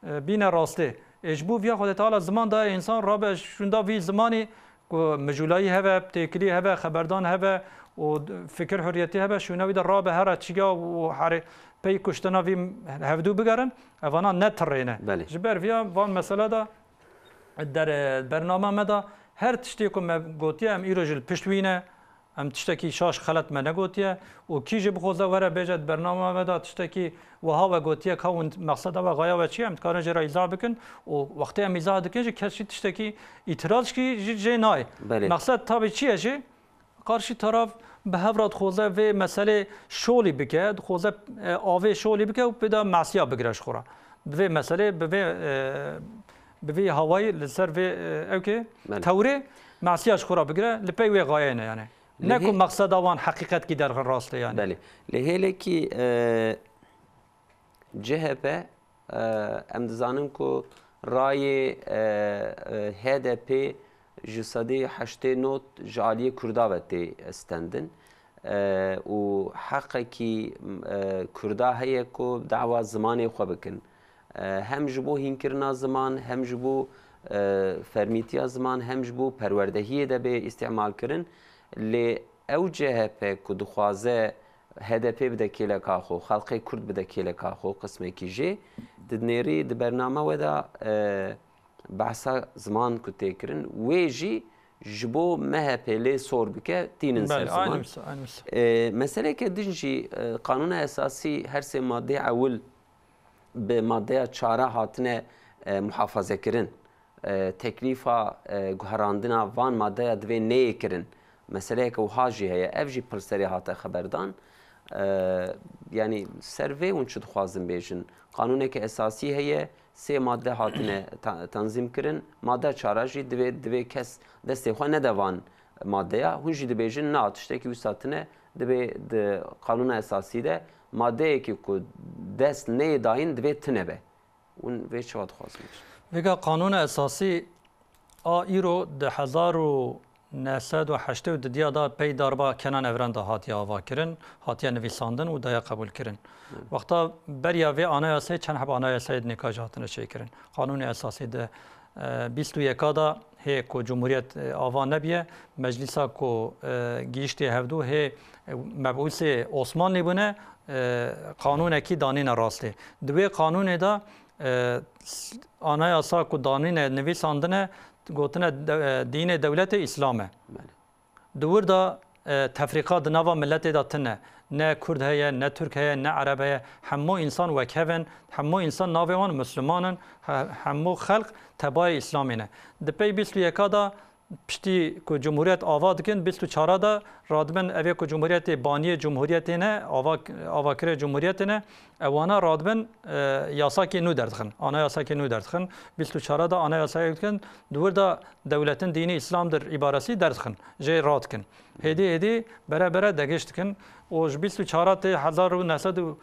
e, bîne rastê. Ê ji bo viya Xwedê Teala ziman daye însan rabe şûnda vî zimanî ku mijûlayî hebe, têkilî hebe, xeberdan hebe û fikir hurriyetî hebe, şûna wî de rabe here çiya û here pey kuştina vî hevdû bigerin, evana ne tirê ne. Belê. Ji ber viya van mesela de der, bernama me de her tiştê ku me gotiye em îro jî li pişt wî ne. Em tiştekî şaş xelet me negotiye û kî jî bixwaze were bêje di bernama me de tiştekî wiha we gotiye ka hûn mexseda we, xaya we çi ye, em dikarin jê re îzah bikin û wextê em îzah dikin jî kes jî tiştekî îtiraz jî jê nayê. Belê. Mexsed tabî çi ye jî? Qarşî taraf bi hev re dixwaze vê meselê şolî bike, dixwaze, e, avê şolî bike û pê de masiya bigire ji xwe re. Bi vê meselê, bi vê, e, bi vê hawayî li ser vê, e, ewkê Belê. tewrê masiya ji xwe re bigire, li pey wê xayê ne yani. Lê Ne ku hê- mexseda wan heqîqetkî derxin rastê yani. Belê. Lê hêlekî, e, C H P, e, em dizanin ku rayê, e, e, H D P ji sedî heştê not ji aliyê Kurda ve tê stendin. E, û heqekî, e, Kurda heye ku dawa zimanê xwe bikin. E, hem ji bo hînkirina ziman, hem ji bo, e, fermîtiya ziman, hem ji bo perwerdehiyê de bê îstîmalkirin. Lê ew C H P ku dixwaze H D P bide kêleka xwe, xelqê Kurd bide kêleka xwe, qismekî jê, di nêrî di bername we de, e, behsa ziman ku tê kirin, wê jî ji bo M H P lê sor bike, tînin ser Belê, ziman. Aynı misa, aynı misa. E, meseleke din jî, e, Qanûna Esasî her sê maddeyê ewil bi maddeya çara hatine, e, muhafazekirin. E, teklîfa, e, guherandina van maddeya divê neyê kirin. Meseleyeke wiha jî heye. Ev jî pir serê hate xeberdan. E, yanî ser vê hûn çi dixwazin bêjin? Qanûneke esasî heye, sê madde hatine ta-, tanzîm kirin. Madde çara jî divê, divê kes destê xwe nede van maddeya. Hûn jî dibêjin, na, tiştekî wisa tine, divê di Qanûna Esasî de maddeyekî ku dest neyê dayîn divê tine be. Hûn vê çawa dixwazin bêjin? Vêga Qanûna Esasî a îro di hezar û neh sed û heştê û didiya de pey darba Kenan Evren de hatiye avakirin, hatiye nivîsandin û daye qebûlkirin. Wexta beriya vê anayasayê çend heb anayasayê di nêka jî hatine çêkirin. Qanûnê Esasî di, e, bîst û yeka de hê ku Cumhuriyet, e, ava nebiye, meclîsa ku, e, gihîştê hevdû hê, e, mebûsê Osmanlî bûne, e, qanûnekî danîne rastê. Di wê qanûnê de, e, s-, anayasa ku danîne nivîsandine, gotine de-, e, dînê dewletê Îslam e. Belê. Di wir de, e, tefrîqa di nava miletê de tune. Ne Kurd heye, ne Tirk heye, ne Ereb heye. Hemû însan wekhev in, hemû însan navê wan Misliman in, he-, hemû xelq tebayê Îslamê ne. Di pey bîst û yeka de piştî ku Cumhuriyet ava dikin, bîst û çara de radibin evê ku Cumhuriyetê baniyê Cumhuriyetê ne, ava, avakirê Cumhuriyetê ne, ewana radibin, e, yasakê nû derdixin, anayasakê nû derdixin. Bîst û çara de anayasayê dikin, di wir de dewletin dînî Îslamdir îbaresî derdixin, jê radikin. Hêdî hêdî bere bere degişt dikin û ji bîst û çara tê hezar û neh sed û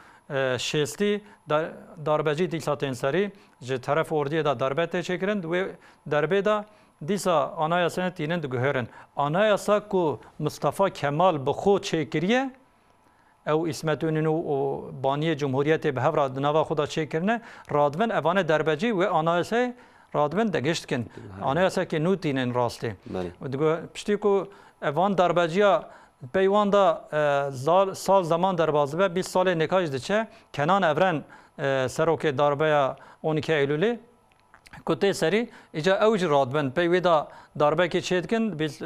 şêstî dar-, darbecî dîsa tên serî, ji teref ordiyê de darbe tê çêkirin. Di wê darbê de dîsa anayasayê tînin diguherin. Anayasa ku Mustafa Kemal bi xwe çêkiriye, Ew Îsmet Înûnû û baniyê Cumhuriyetê bi hev re di nava xwe de çêkirine, radibin evane derbecî wê anayasayê radibin degişt dikin. Anayasayekê nû tînin rastê. Belê. Û digo, piştî ku evan darbeciya pey wan de, e, zal, sal zeman derbas dibe, bîst salê nêka jî diçe, Kenan Evren, e, serokê darbeya on iki Eylûlê, ku tê serî, îca ew jî radibin, pey wê de darbekê çêdikin, bîst, e,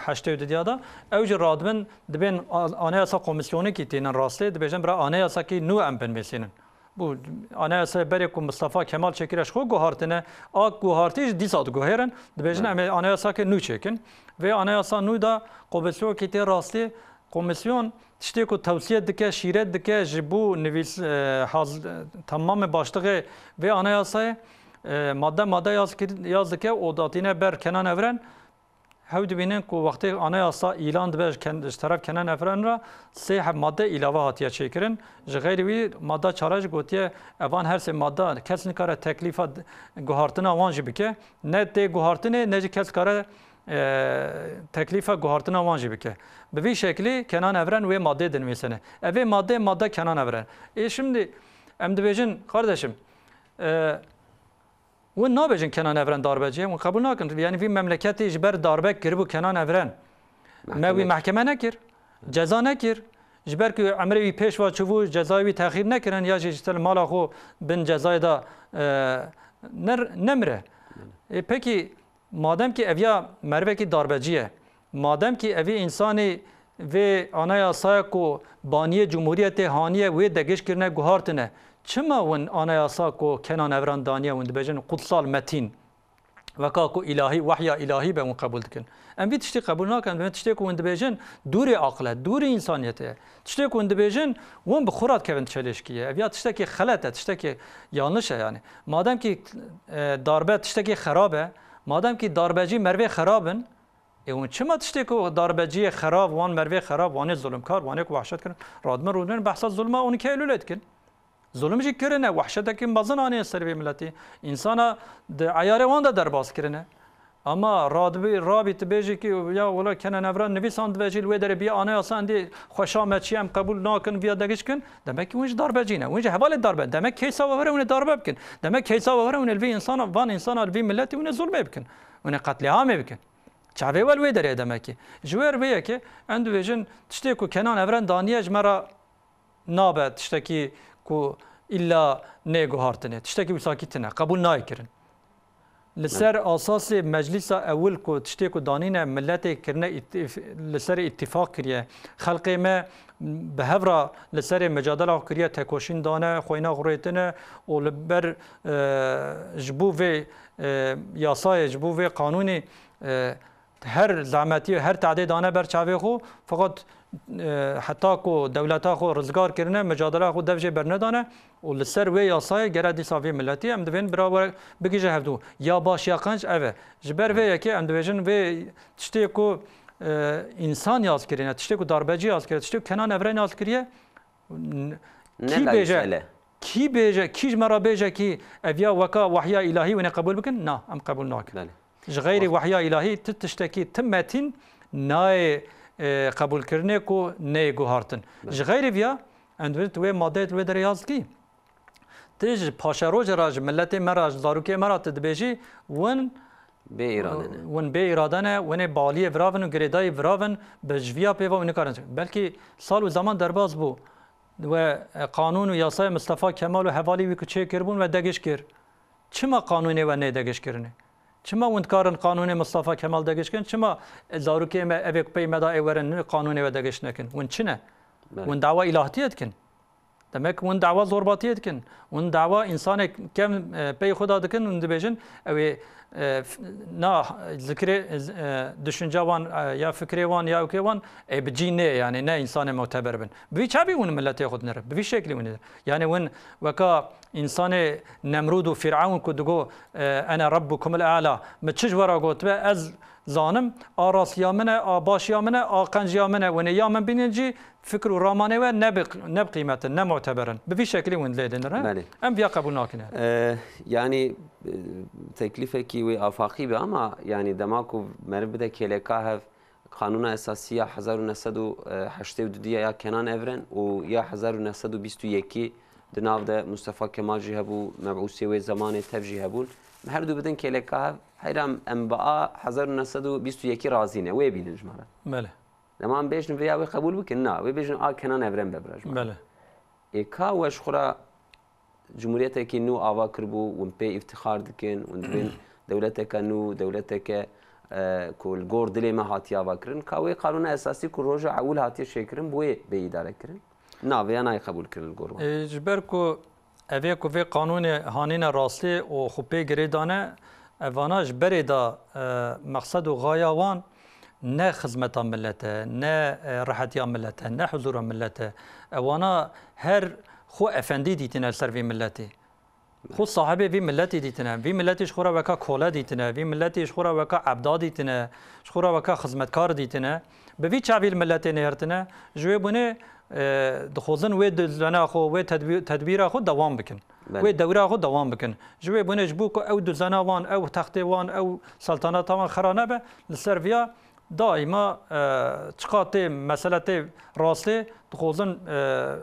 heştê û didiya de, ew jî radibin, dibên a-, anayasa komîsyonekî tînin rastê, dibêjin bira anayasakî nû em binivîsînin. Bu anayasayê berê ku Mustafa Kemal çêkiriye ji xwe guhartine, a guhartî jî dîsa diguhêrin, dibêjin Hı. em ê anayasakê nû çêkin. Vê anayasa nû de komîsyonekî tê rastê, komîsyon tiştê ku tewsiye dike, şîret dike ji bo nivîs, e, haz-, e, temamê baştixê vê anayasayê, e, madde madde yaz kir-, yaz dike û datîne ber Kenan Evren. Hew dibînin ku wextê anayasa îlan dibe ji ken-, ji teref Kenan Evren re sê heb madde îlave hatiye çêkirin. Ji xeyrî wî madda çar jî gotiye, evan her sê madda kes nikare teklîfa d-, guhartina wan jî bike. Ne tê guhartinê, ne jî kes kare, e, teklîfa guhartina wan jî bike. Bi vî şeklî Kenan Evren wê madeyê dinivîsine. Ev ê madde, madde Kenan Evren. Ê şimdi em dibêjin, kardeşim, e, Hûn nabêjin Kenan Evren darbecî ye, hûn qebûl nakin. Yanî vî memleketê ji ber darbe kiribû Kenan Evren. Me wî Mehkeme mehkeme nekir, ceza nekir. Ji ber ku emrê wî pêş ve çûbû, cezayê wî texîr nekirin ya jî ji te li mala xwe bin cezayê de, e, ner-, nemire. E, pekî madem ki ev ya merivekî darbecî ye, madem ki evî însanî vê anayasaya ku baniyê Cumhuriyetê haniye wê degişt kirine guhartine, çima win anayasa ku Kenan Evran daniye win dibêjin qutsal metîn, weka ku îlahî, wehya îlahî be win qebûl dikin? Em vî tiştî qebûl nakin, em tiştê ku win dibêjin dûrê aqil e, dûrê însaniyetê ye. Tiştê ku win dibêjin win bi xwe re dikevin çelişkiyê. Ev ya tiştekî xelet e, tiştekî yanliş e yani. Madem ki, e, darbe tiştekî xerab e, madem ki darbecî merivê xerab in, ê hûn çima tiştê ku darbeciyê xerab, wan merivê xerab, wanê zulmkar, wanê ku wehşet kirin, radibin rûdin behsa zulma on iki Eylûlê dikin? Zulm jî kirine, wehşetekî mezin aniye ser vê miletî. Însana di eyarê wan de derbas kirine. Ama radibî, rabî tu bêjî ki ya wela Kenan Evren nivîsan dibe jî li wê derê bî anayasa endî xweşa me çi em qebûl nakin viya degişt kin, demek ki hûn ji darbecî ne. Hûn ji hevalê darbe. Demek keysa we were hûn ê darbe bikin. Demek keysa we were hûn ê li vî însana, van însana li vî miletî hûn ê zulmê bikin. Hûn ê qetlîamê bikin. Çavê we li wê derê ye demek ki. Ji wer vê yekê em dibêjin tiştê ku Kenan Evren daniye ji me re nabe tiştekî ku îlla nê guhartinê. Tiştekî wisa kî tine. Qebûl nayê kirin. Li ser asasê meclîsa ewil ku tiştê ku danîne miletê kirine îtîf-, li ser îtîfaq kiriye. Xelkê me bi hev re li serê micadela xwe kiriye, tekoşîn dane, xweyna xwe rêtine û li ber, e, ji bo vê, e, yasayê, ji bo vê qanûnê, e, her zehmetiyê, her tehdê dane ber çavê xwe, feqet, e, heta ku dewleta xwe rizgar kirine, micadela xwe dev jê bernedane û li ser wê yasayê gere dîsa vê miletî em divên bira were bigihîje hevdû. Ya baş ya qenc ev e. Ji ber vê yekê em dibêjin vê tiştê ku, e, însan yaz kirine, tiştê ku darbecî yaz kiriye, tiştê ku Kenan Evren yaz kiriye, n-, Ne kî bêje, layîsel e. Kî bêje, kî ji me re bêje kî ev ya weka wehya îlahî wîne qebûl bikin? Na, em qebûl nakin. Belê. Ji xeyrî wehya îlahî ti tiştekî, ti metîn nayê, e, qebûlkirinê ku neyê guhartin. Belê. Ji xeyrî viya, em dibêjin tu wê madeyê tu wê derê yaz dikî. Tu ji paşerojê re ji miletê me re, ji zarokê me re tu dibêjî win Bê îrade ne. Win bê îrade ne, win ê baliyê vira bin û girêdayî vira bin, bi ji viya pê ve win nikarin. Belkî sal û zeman derbas bû. We, e, qanûn û yasaya Mistefa Kemal û hevalî wî ku çêkiribûn we degiş kir. Çima qanûnê we nê degiş kirinê? Çima hûn dikarin qanûnê Mistefa Kemal degiş kirin? Çima, e, zarokê me evê ku pey me da ê werin qanûnê we degiş nekin? Hûn çi ne? Belê. Hûn dawa îlahtiyê dikin. Demek hûn dawa zorbatiyê dikin. Hûn dawa însanê kevn, e, pey xwe da dikin, hûn dibêjin, ew ê, e, f-, na, zikrê, e, düşünce wan, e, ya fikrê wan, ya ewkê wan, ê bi cî nê, yani ne însanê muteber bin. Bi vî çavî hûn miletê xwe dinêrin. Bi vî şeklî hûn dinêrin. Yani hûn weka însanê Nemrûd û Fîrewn ku digo, e, "Ene Rabbukumul A'la", min çi ji we re gotibe, ez zanim, a rastiya min e, a başiya min e, a qenciya min e, hûn ê ya min bînin jî, fikr û ramanê we ne bi, ne bi qîmet in, ne muteber in. Bi vî şeklî hûn lê dinire. Belê. Em viya qebûl nakin. E, yanî, e, teklîfekî wê afaqî be ama, yanî, dema ku meriv bide kêleka hev, Qanûna Esasî ya hezar û neh sed û heştê û du ya Kenan Evren û ya hezar û neh sed û bîst û yekî di nav de Mustafa Kemal jî hebû, mebûsê wê zemanê tev jî hebûn. Em her du bidin kêleka hev, heyra em bi a hezar û neh sed û bîst û yekî razî ne. Wê bînin ji me re. Belê. Dema em bêjin vê ya wê qebûl bikin, na, wê bêjin a Kenan Evren be bira ji me re. Belê. Ê ka we ji xwe re cumhuriyetekî nû ava kiribû, hûn pê îftixar dikin, hûn dibên dewleteke nû, dewleteke, e, ku li gor dilê me hatiye ava kirin, ka wê qanûna esasî ku roja ewil hatiye çêkirin, bi wê bê îdare kirin? Na, vêya nayê qebûl kirin li gor wan. Ê, ji ber ku evê ku vê qanûnê hanîne rastî û xwe pê girê dane, evana ji berê de, e, mexsed û xaya wan ne xizmeta millet e, ne, e, rehetiya millet e, ne huzura millet e. Ewana her xwe efendî dîtine li ser vî milletê. Xwe sahibê vî milletî dîtine. Vî milletî ji xwe re weka kole dîtine. Vî milletî ji xwe re weka ebda dîtine. Ji xwe re weka xizmetkar dîtine. Bi vî çavî li milletê nêhirtine. Ji wê bûnê, e, dixwazin wê duzena xwe, wê tedbî-, tedbîra xwe dewam bikin. Belê. Wê dewra xwe dewam bikin. Ji wê bûnê ji bo ku ew duzena wan, ew textê wan, ew seltaneta wan xera nebe, li ser viya daîma, e, çiqa tê, mesele tê rastê, dixwazin, e,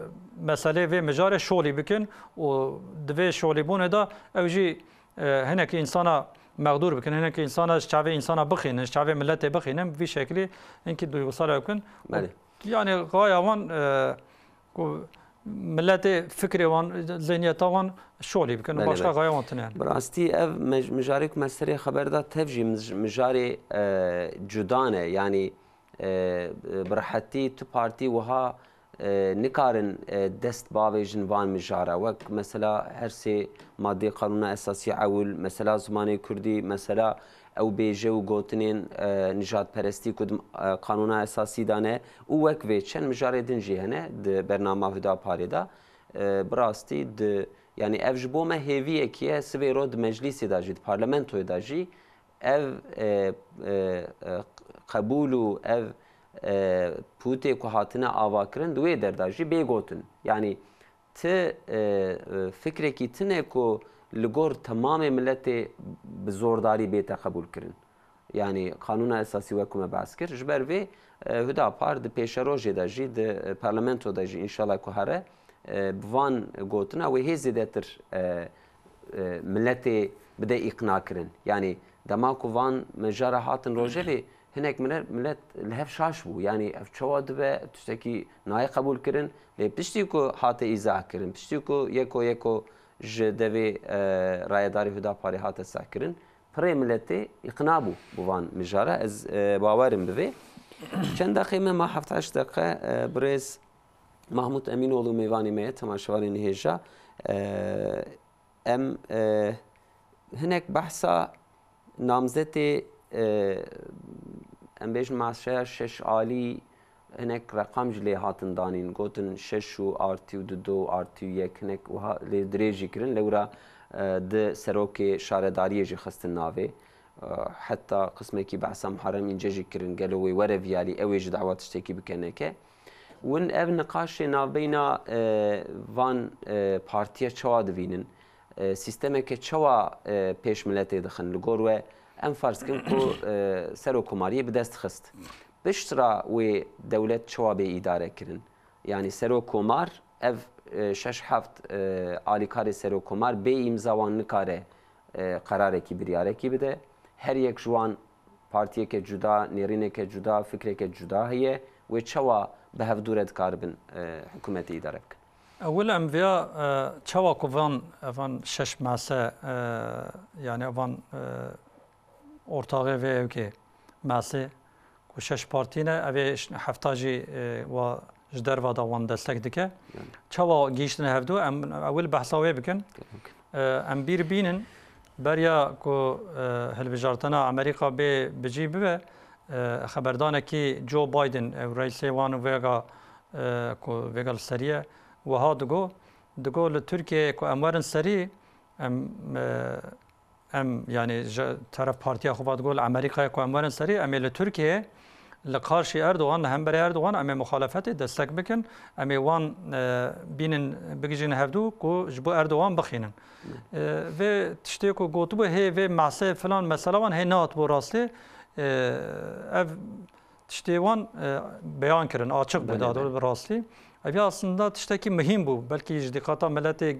meselê vê mijarê şolî bikin û di vê şolîbûnê de ew jî, e, hinek însana mexdûr bikin, hinek însana ji çavê însana bixînin, ji çavê milletê bixînin, bi vî şeklî hinkî duygusal ew bikin. Belê. Yani xaya wan, e, ku milletê fikrê wan, zihniyeta wan şolî bikin û Belê, başka belê. Xaya wan tune. Bi rastî ev mej-, mijarê ku me serê xeber da tev jî mij-, mijarê, e, cuda ne. Yanî, e, bi rehetî tu partî wiha, e, nikarin, e, dest bavêjin van mijara. Wek mesela her sê madeyê Qanûna Esasî ewil, mesela zimanê kurdî, mesela ew bêje û gotinên, e, nijadperestî ku di, e, Qanûna Esasî de ne û wek vê çend mijarê din jî hene di bernama Hudaparê de. E, bi rastî di, yanî ev ji bo me hêviyekî ye, sivê ro di meclîsê de jî, di parlamentoyê de jî ev, e, e, e, qebûl û ev, e, pûtê ku hatine avakirin di wê derda jî bê gotin. Yanî ti, e, e, fikrekî tune ku li gor temamê miletê bi zordarî bête qebûlkirin. Yanî Qanûna Esasî wek ku me behs kir, ji ber vê, e, Hudapar di pêşerojê de jî, di, e, parlamento de jî înşallah ku here, e, bi van gotina wê hê zêdetir, e, e, miletê bide îqna kirin. Yanî dema ku van mijara hatin rojevê, hinek mile-, milet li hev şaş bû. Yanî ev çawa dibe, tiştekî nayê qebûl kirin. Lê piştî ku hate îzah kirin, piştî ku yeko yeko ji devê, e, rayedarê Hudaparê hate sehkirin, pirê miletê îqna bû bi van mijara. Ez, e, bawerim bi vê. Çend deqê me ma heft heşt deqe, e, birêz Mahmut Emînoğlu mêvanê me ye, temaşevanên hêja. E, em, e, hinek behsa namzetê, e, em bêjin maşeya şeş alî hinek reqam jî lê hatin danîn. Gotin şeş û artı û dido û artı û yek hinek wiha lê dirêj jî kirin. Lewra, e, di serokê şaredariyê jî xistin navê. E, heta qismekî behsa Muharrem Înce jî kirin, gelo wê were viyalî, ew ê ji dawa tiştekî bike neke. Win ev niqaşê navbeyna, e, van, e, partiye çawa divînin? E, sîstemeke çawa, e, pêş miletê dixin? Li gor we em ferz kin ku, e, serokkomariyê bi dest xist. Piştre wê dewlet çawa bê îdare kirin? Yanî serokkomar ev, e, şeş heft, e, alîkarê serokkomar bê îmza wan nikare, e, qerarekî, biryarekî bide. Her yek ji wan partiyeke cuda, nêrîneke cuda, fikreke cuda heye. Wê çawa bi hevdû re dikaribin, e, hikûmetê îdare bikin? Ewil em viya, e, çawa ku van, van şeş mase, e, yani van, e, ortaxê vê ewkê mase ku şeş partî ne, ev ê ş-, hefta jî, e, wa ji derva da wan destek dike. Yani. Çawa gihîştine hevdû, em ewil behsa wê bikin. Tabii ki. E, em bîr bînin, beriya ku, e, hilbijartina Amerîka bê bi cî bibe, e, xeberdanekî Joe Biden, ew reîsê wan û vêga, e, ku vêga li serî ye, wiha digo, digo li Tirkiyeyê ku em werin serî, em, e, em, yanî ji teref partiya xwe ve digo li Amerîkayê ku em werin serî, em ê li Tirkiyeyê li karşî Erdogan, li hemberî Erdogan em ê muxalefetê destek bikin, em ê wan, e, bînin bigihîjin hevdû ku ji bo Erdogan bixînin. E, vê tiştê ku gotibû hê vê mehsê filan mesela wan hê nehatibû rastî. E, ev tiştê wan, e, beyan kirin, açiq bû, Belê, daha doğrusu belê. bi rastî. Ev aslında tiştekî muhîm bû. Belkî ji dîqata miletê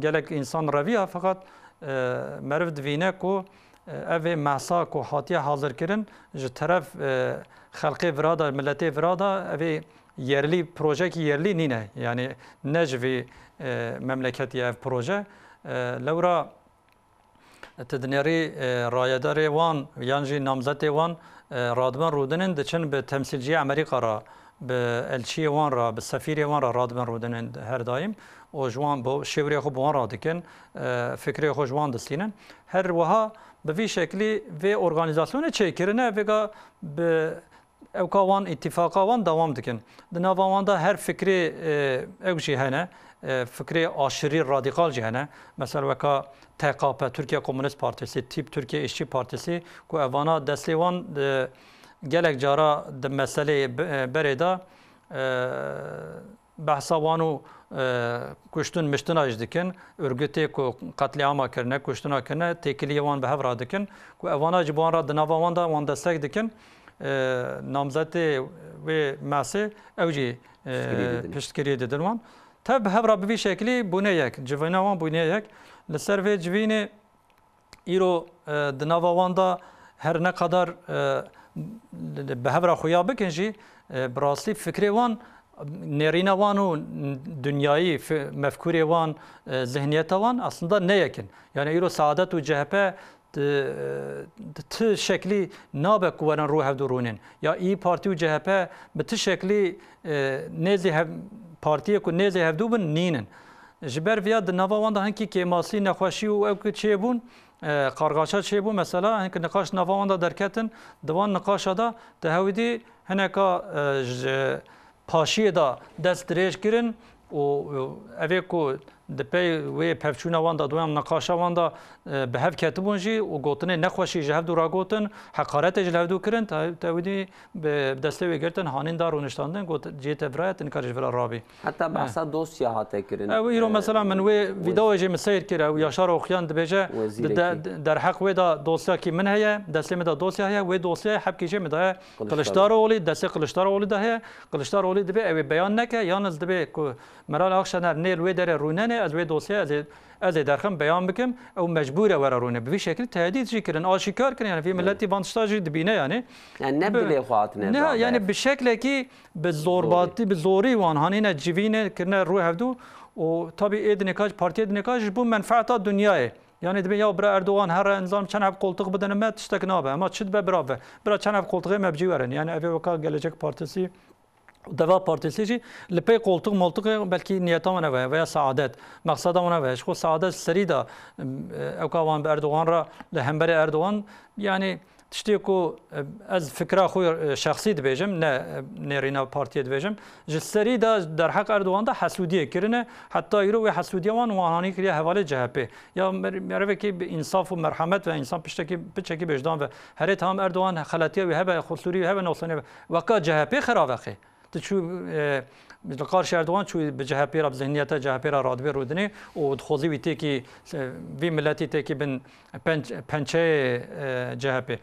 gelek însan reviya, feqet, e, meriv divîne ku, e, ev ê mehsa ku hatiye hazirkirin ji teref, e, xelkê vira de, miletê vira de, ev ê yerlî, projeyekî yerlî nîne. Yani ne ji vî, e, memleketî ev proje. E, lewra Tu dinêrî, e, rayedarê wan yan jî namzetê wan, e, radibin rûdinin, diçin bi temsîlciyê Amerîka re, bi elçiyê wan re, bi sefîrê wan re radibin rûdinin her daîm. Û ji wan bo, şêwirê xwe bi wan re dikin, e, fikrê xwe ji wan distînin. Her wiha bi vî şeklî vê organîzasyonê çêkirine, vêga bi Ewka wan, îtîfaqa wan dewam dikin. Di nava wan de her fikrê, e, ew jî hene, e, fikrê aşirî, radîkal jî hene. Mesela weka T K P, Türkiye Komünist Partisi, tîp Türkiye İşçi Partisi, ku evana destê wan, e, gelek cara di meseleyê be-, e, berê de, e, behsa wan û, e, kuştin miştina jî dikin. Örgütê ku qetlîama kirine, kuştina kirine, têkiliyê wan bi hev re dikin. Ku evana jî bi wan re di nava wan de wan destek dikin. E, namzetê wê mesê ew jî, e, Piştgirî didin. piştgiriyê didin wan. Tev bi hev re bi vî şeklî bûne yek. Civîna wan bûne yek. Li ser vê civînê Îro, e, di nava wan de her ne qadar, e, bi hev re xuya bikin jî, e, bi rastî fikrê wan, nêrîna wan û dinyayî fi-, mefkûrê wan, e, zihniyeta wan aslında ne yek in. Yani îro Saadet û C H P di, di ti şeklî nabe ku werin rû hevdû rûnin. Ya İYİ Partî û C H P bi ti şeklî, e, nêzî hev-, partiyê ku nêzî hevdû bin nînin. Ji ber viya di nava wan de hinkî kêmasî, nexweşî û ew ku çêbûn, e, qargaşa çêbû, mesela, hinki niqaş nava wan de derketin, di wan niqaşa de te hewî dî hineka, e, ji paşiyê de dest dirêj kirin û, û evê ku di pey wê pevçûna wan de, di wan niqaşa wan de, e, bi hev ketibûn jî û gotinê nexweşî ji hevdû ragotin, heqaretê ji li hevdû kirin, te, te hewî dî bi, bi destê wê girtin, hanîn da rûniştandin, got, cihê te vira ye, tu nikare ji vira rabî. Heta Eh. behsa dosya hate kirin. Ew îro Eh, mesela min wê wez-, vîdeoyê jê min seyr kir, ew Yaşar Oxyan dibêje, Wezîrekî. di de-, de-, derheq wê de dosyakî min heye, destê min de dosya heye, wê dosyayê hebkî jê min daye Kiliçdaroglu. Kiliçdaroglu, destê Kiliçdaroglu de heye. Kiliçdaroglu dibê ew ê beyan neke, yalnız dibê ku Meral Akşener nê li wê derê rûnenê, ez wê dosyayê ez ê, ez ê derxim beyan bikim, ew mecbûr e were rûnê. Bi vî şekilî tehdît jî kirin, aşîkar kirin, yani vî Belê. miletî van tişta jî dibîne yani. Yani ne Bi-, bi dilê xwe hatine ne, dawê. yani bi şeklekî bi zorbatî, Zorî. bi zorî wan hanîne civînê kirine rû hevdû û tabî ê dinêka jî, partiyê dinêka jî ji bo menfeeta dinyayê. Yani dibê ya bira Erdogan here, nizam çend heb qoltiq bidin me, tiştek nabe. Ema çi dibe bira be. Bira çend heb qoltiqê me bi cî werin. Yani ev ê weka Gelecek Partisi û Deva Partisi jî li pey qoltiq moltiqê belkî niyeta wan ev e, veya Saadet. Meqseda wan ev e. Ji xwe Saadet serî de, em, ewka wan bi Erdogan re li hemberî Erdogan, yani Tiştê ku, e, ez fikra xwe, e, şexsî dibêjim, ne, e, nêrîna partiyê dibêjim, ji serî de derheq Erdogan de hesûdiyê kirine. Heta îro wê hesûdiya wan wan hanî kiriye hevalê C H P. Ya mer-, merivekî bi însaf û merhemet ve, însan piştekî, piçekî bêjdan ve. Herê tam Erdogan xeletiya wî hebe, qusûrî wî hebe, noqsanî ve. Weka C H P xeraveqê. Tu çû, e, li qarşî Erdogan çû bi C H P re, bi zihniyeta C H P re radibê rûdinê û dixwazî wî têkî, e, vî miletî têkî bin penç-, pençeyê, e, C H P. Belê.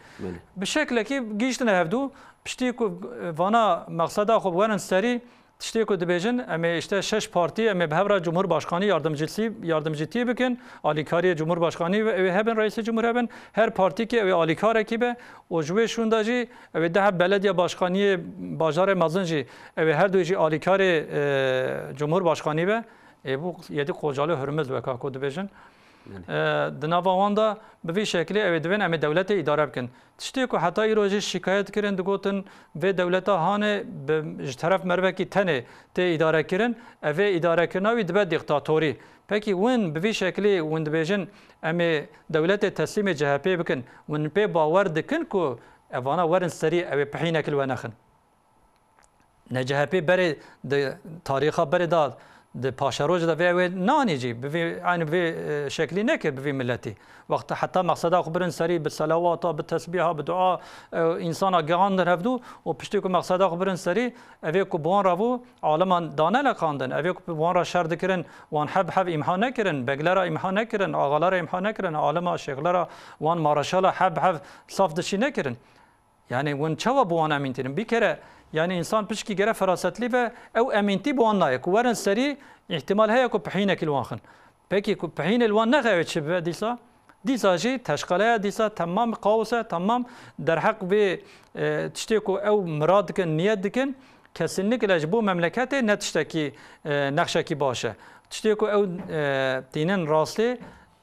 Bi şeklekî gihîştine hevdû, piştî ku, e, vana mexseda xwe werin serî, tiştê ku dibêjin, em ê işte şeş partî, em ê bi hev re Cumhurbaşkanî yardimcisi-, yardimcîtî bikin, alîkariyê Cumhurbaşkanî ve ew ê hebin, Reîsê Cumhur hebin, her partîkî ew ê alîkarekî be û ji wê şûnda jî ew ê deh heb belediye başkaniyê bajarê mezin jî ew ê her du jî alîkarê, e, Cumhurbaşkanî be. Ê, bu yedî qocalê Hurmuz weka ku dibêjin. Belê. E, di nava wan de bi vî şeklî ew ê divên em ê dewletê îdare bikin. Tiştê ku heta îro jî şikayet kirin, digotin vê dewleta hanê bi, ji teref merivekî tenê tê îdare kirin, ev ê îdarekirina wî dibe dîktatorî. Pekî win bi vî şeklî win dibêjin, em ê dewletê teslîmê C H P'ê bikin, win pê bawer dikin ku evana werin serî ew ê pihînek li we nexin? Ne C H P berê di tarîxa berê de di paşerojê de vê ew ê nanî jî bi vî, eynî vê, e, şeklî nekir bi vî miletî. Wexta heta mexseda xwe birin serî bi selawata, bi tesbîha, bi dua, e, însana gihandin hevdû û piştî ku mexseda xwe birin serî, ev ê ku bi wan re bû, aliman dane leqandin. Ev ê ku bi wan re şer dikirin, wan heb hev îmha nekirin, beglera îmha nekirin, axalara îmha nekirin, alima, şêxlera wan mareşala heb hev saf dişî nekirin. Yani hûn çawa bi wan emîn tînin? Bir kere yani însan pişkî gere ferasetlî ve ew emîntî bi wan nayê ku werin serî, îhtimal heye ku pihînekî li wan xin. Pekî ku pihînê li wan nexe ew çi bibe dîsa? Dîsa jî teşqeleya dîsa temam kaos e, temam derheq vê, e, tiştê ku ew mirad dikin, niyet dikin, kesinlikle ji bo memleketê ne tiştekî, e, nexşekî baş e. Tiştê ku ew, e, tînin rastê,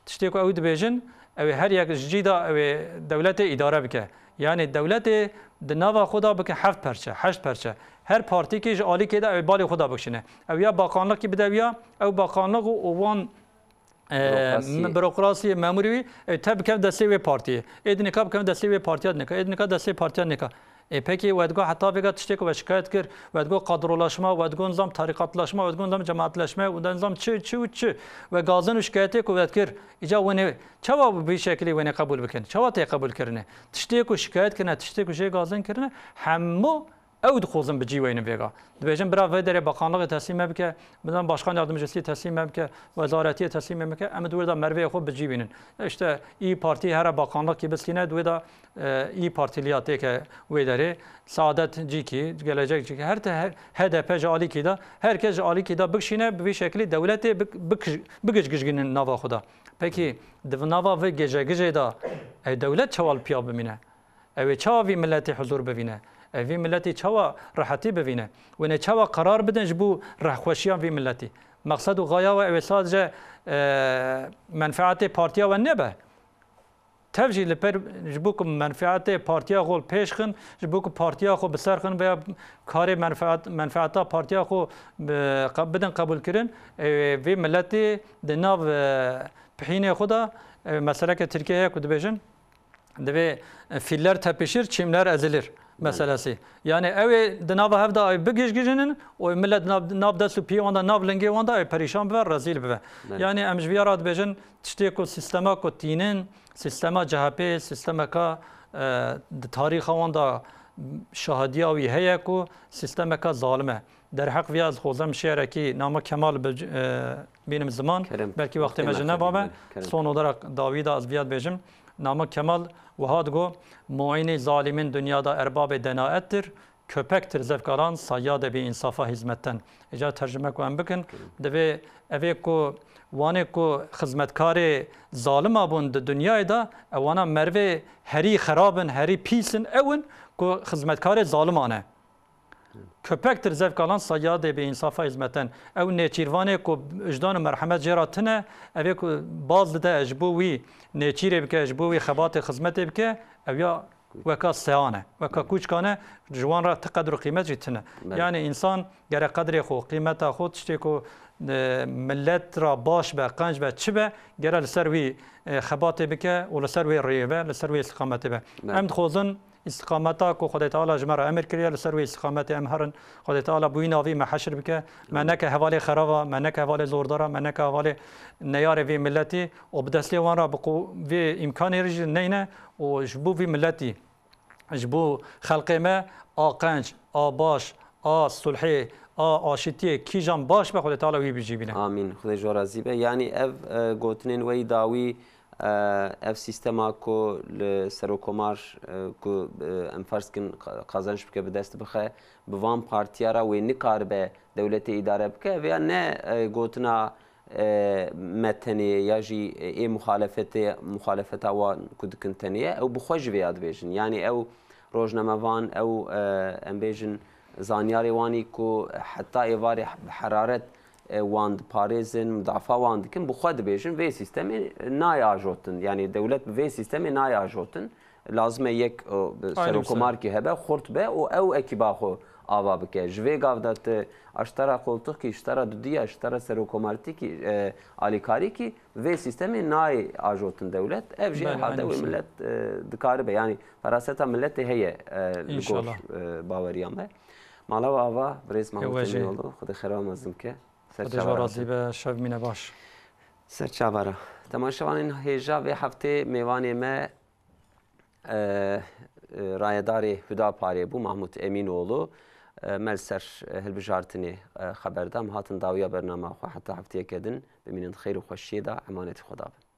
tiştê ku ew dibêjin, ew ê her yek ji cî de ew ê dewletê îdare bike. Yanî dewletê di nava xwe de bike heft perçe, heşt perçe. Her partîkê ji alîkê de ew ê balê xwe de bikişîne. Ew ya bakanlikî bide wî ya, ew bakanlik û û wan, e, Bürokrasiyê. Bürokrasiyê, memurî wî, ew te bikev destê wê partiyê. Ê dinika bikev destê wê partiya dinika. Ê dinika destê partiya dinika. Ê pekî we digo heta vêga tiştê ku we şikayet kir, we digo kadrolaşma, we digo nizam tarîqatlaşma, we digo nizam cemaatleşme, we digo nizam çi, çi û çi. We gazin û şikayetê ku we dikir, îca wenê, çawa bi vî şekilî wenê qebûl bikin? Çawa tê qebûl kirine? Tiştê ku şikayet kirine, tiştê ku jê gazin kirine, hemû ew dixwazin bi cî weynin vêga. Dibêjin bira vê derê bakanlığê teslîm me bike, bizan başkan yardımcısı teslîm me bike, wezaretiyê teslîm me bike, em di wir de merveyê xwe bi cî bînin. İşte İYİ Partî here bakanlığkî bistîne, di wê de, e, İYİ Partîliya têke wê derê, Saadet cîkî, Gelecek cîkî, her te-, her H D P ji alîkî de, her kes ji alîkî de bikşîne, bi vî şekilî dewletê bik-, bik-, bigijgijgînin nava xwe de. Pekî di nava vê gêjegijê de, e, dewlet çawa li piya bimîne? Ew ê çawa vî miletî huzur bivîne? Ew vî miletî çawa rehetî bivîne? Wêne çawa qerar bidin ji bo rehxweşiya vî miletî? Meqsed û xaya we ew ê sadece, e, menfeetê partiya we nebe. Tev jî li per ji bo ku menfeetê partiya xwe li pêş xin, ji bo ku partiya xwe bi ser xin veya karê menfeet, menfeeta partiya xwe bi, qe-, bidin qebûlkirin, e, vê miletê di nav, e, pihînê xwe de, e, meseleke Tirkiye heye ku dibêjin, Divê, e, filler tepişir, çimler ezilir meselesi. Yani ew ê di nava hev de ew bigijgijinin û millet nav, nav dest û piyê wan de, nav lingê wan de ew perîşan bibe, rezîl bibe. Belê. Yani em ji viya re dibêjin, tiştê ku sîstema ku tînin, sîstema C H P, sîstemeka, e, di tarîxa wan de şahadiya wî heye ku sîstemeka zalim e. Derheq viya ez xwazim şiirekî Namık Kemal bi, e, bînim ziman. Kerem. Belkî wextê me ji neba be. Kerem. Son olarak dawî de ez viya dibêjim. Namık Kemal wiha digo, Muînî zalimîn dinya de erbabê denaettir, köpektir zevkalan sayyadê bêînsafa hizmetten. Îca tercüme ku em bikin, divê evê ku wanê ku xizmetkarê zalima bûn di dinyayê de, ewana mervê herî xerab in, herî pîs in, ew in ku xizmetkarê zalima ne. Köpektir zevkalan sayyadê bêînsafa hizmetten. Ew nêçîrvanê ku wijdan û merhemet jê re tune, evê ku baz dide ji bo wî nêçîrê bike, ji bo wî xebatê xizmetê bike, ew ya weka seyan e, weka kûçkan e, ji wan re ti qedr û qîmet jî tune. Belê. Yani însan gere qedrê xwe, qîmeta xwe, tiştê ku, e, millet re baş be, qenc be, çi be, gere li ser wî, e, xebatê bike û li ser wê rêyê be, li ser wê îstiqametê be. Belê. Em dixwazin Îstiqameta ku Xwedê Teala ji me re emir kiriye, li ser wê îstiqametê em herin. Xwedê Teala bi wî navî me heşir bike. Me neke hevalê xerava, me neke hevalê zordara, me neke hevalê neyarê vê miletî û bi destê wan re bi qu-, vê îmkanê re jî neyne û ji bo vî miletî, ji bo xelqê me a qenc, a baş, a sulhê, a aşitiyê kîjan baş be, Xwedê Teala wî bi cî bîne. Amîn. Xwedê ji we razî be. Yanî ev, e, gotinên we yî dawî, e, ev sîstema ku li serokomar, e, ku, e, em ferz kin qa-, qazanç bike, bi dest bixe, bi van partiya re wê nikaribe dewletê îdare bike, ev ya ne, e, gotina, e, me tenê ye ya jî ê muxalefetê, muxalefeta wan ku dikin tenê ye, ew bi xwe jî vê ya dibêjin. Yanî ew rojnamevan, ew, e, em bêjin zanyarê wan î ku heta êvarê bi heraret, e, wan diparêzin, mudafa wan dikin, bi xwe dibêjin, vê sîstemê nayê ajotin. Yanî dewlet bi vê sîstemê nayê ajotin. Lazim e yek, e, serokomarkî hebe, xurt be û ew ekîba xwe ava bike. Ji vê gav de tu aştara qoltixkî, aştara dudî, aştara serokomartîkî, e, alîkarîkî, vê sîstemê nayê ajotin dewlet. Ev jî herhalde wê milet, e, dikaribe. Yanî feraseta miletê heye, e, li gor, e, baweriya me. Mala we ava, birêz Mahmut Emînoğlu, Xwedê xêra we mezin bike. Ser çava re. Xwedê ji we razî be, şev mîne baş. Ser çava re. Temaşevanên hêja vê heftê mêvanê me, e, e, rayedarê Hudaparê bû, Mahmut Emînoğlu. E, me li ser, e, hilbijartinê, e, xeber da. Em hatin dawiya bernama xwe. Heta hefteyeke din bimînin di xêr û xweşiyê de. Emanetî Xweda bin.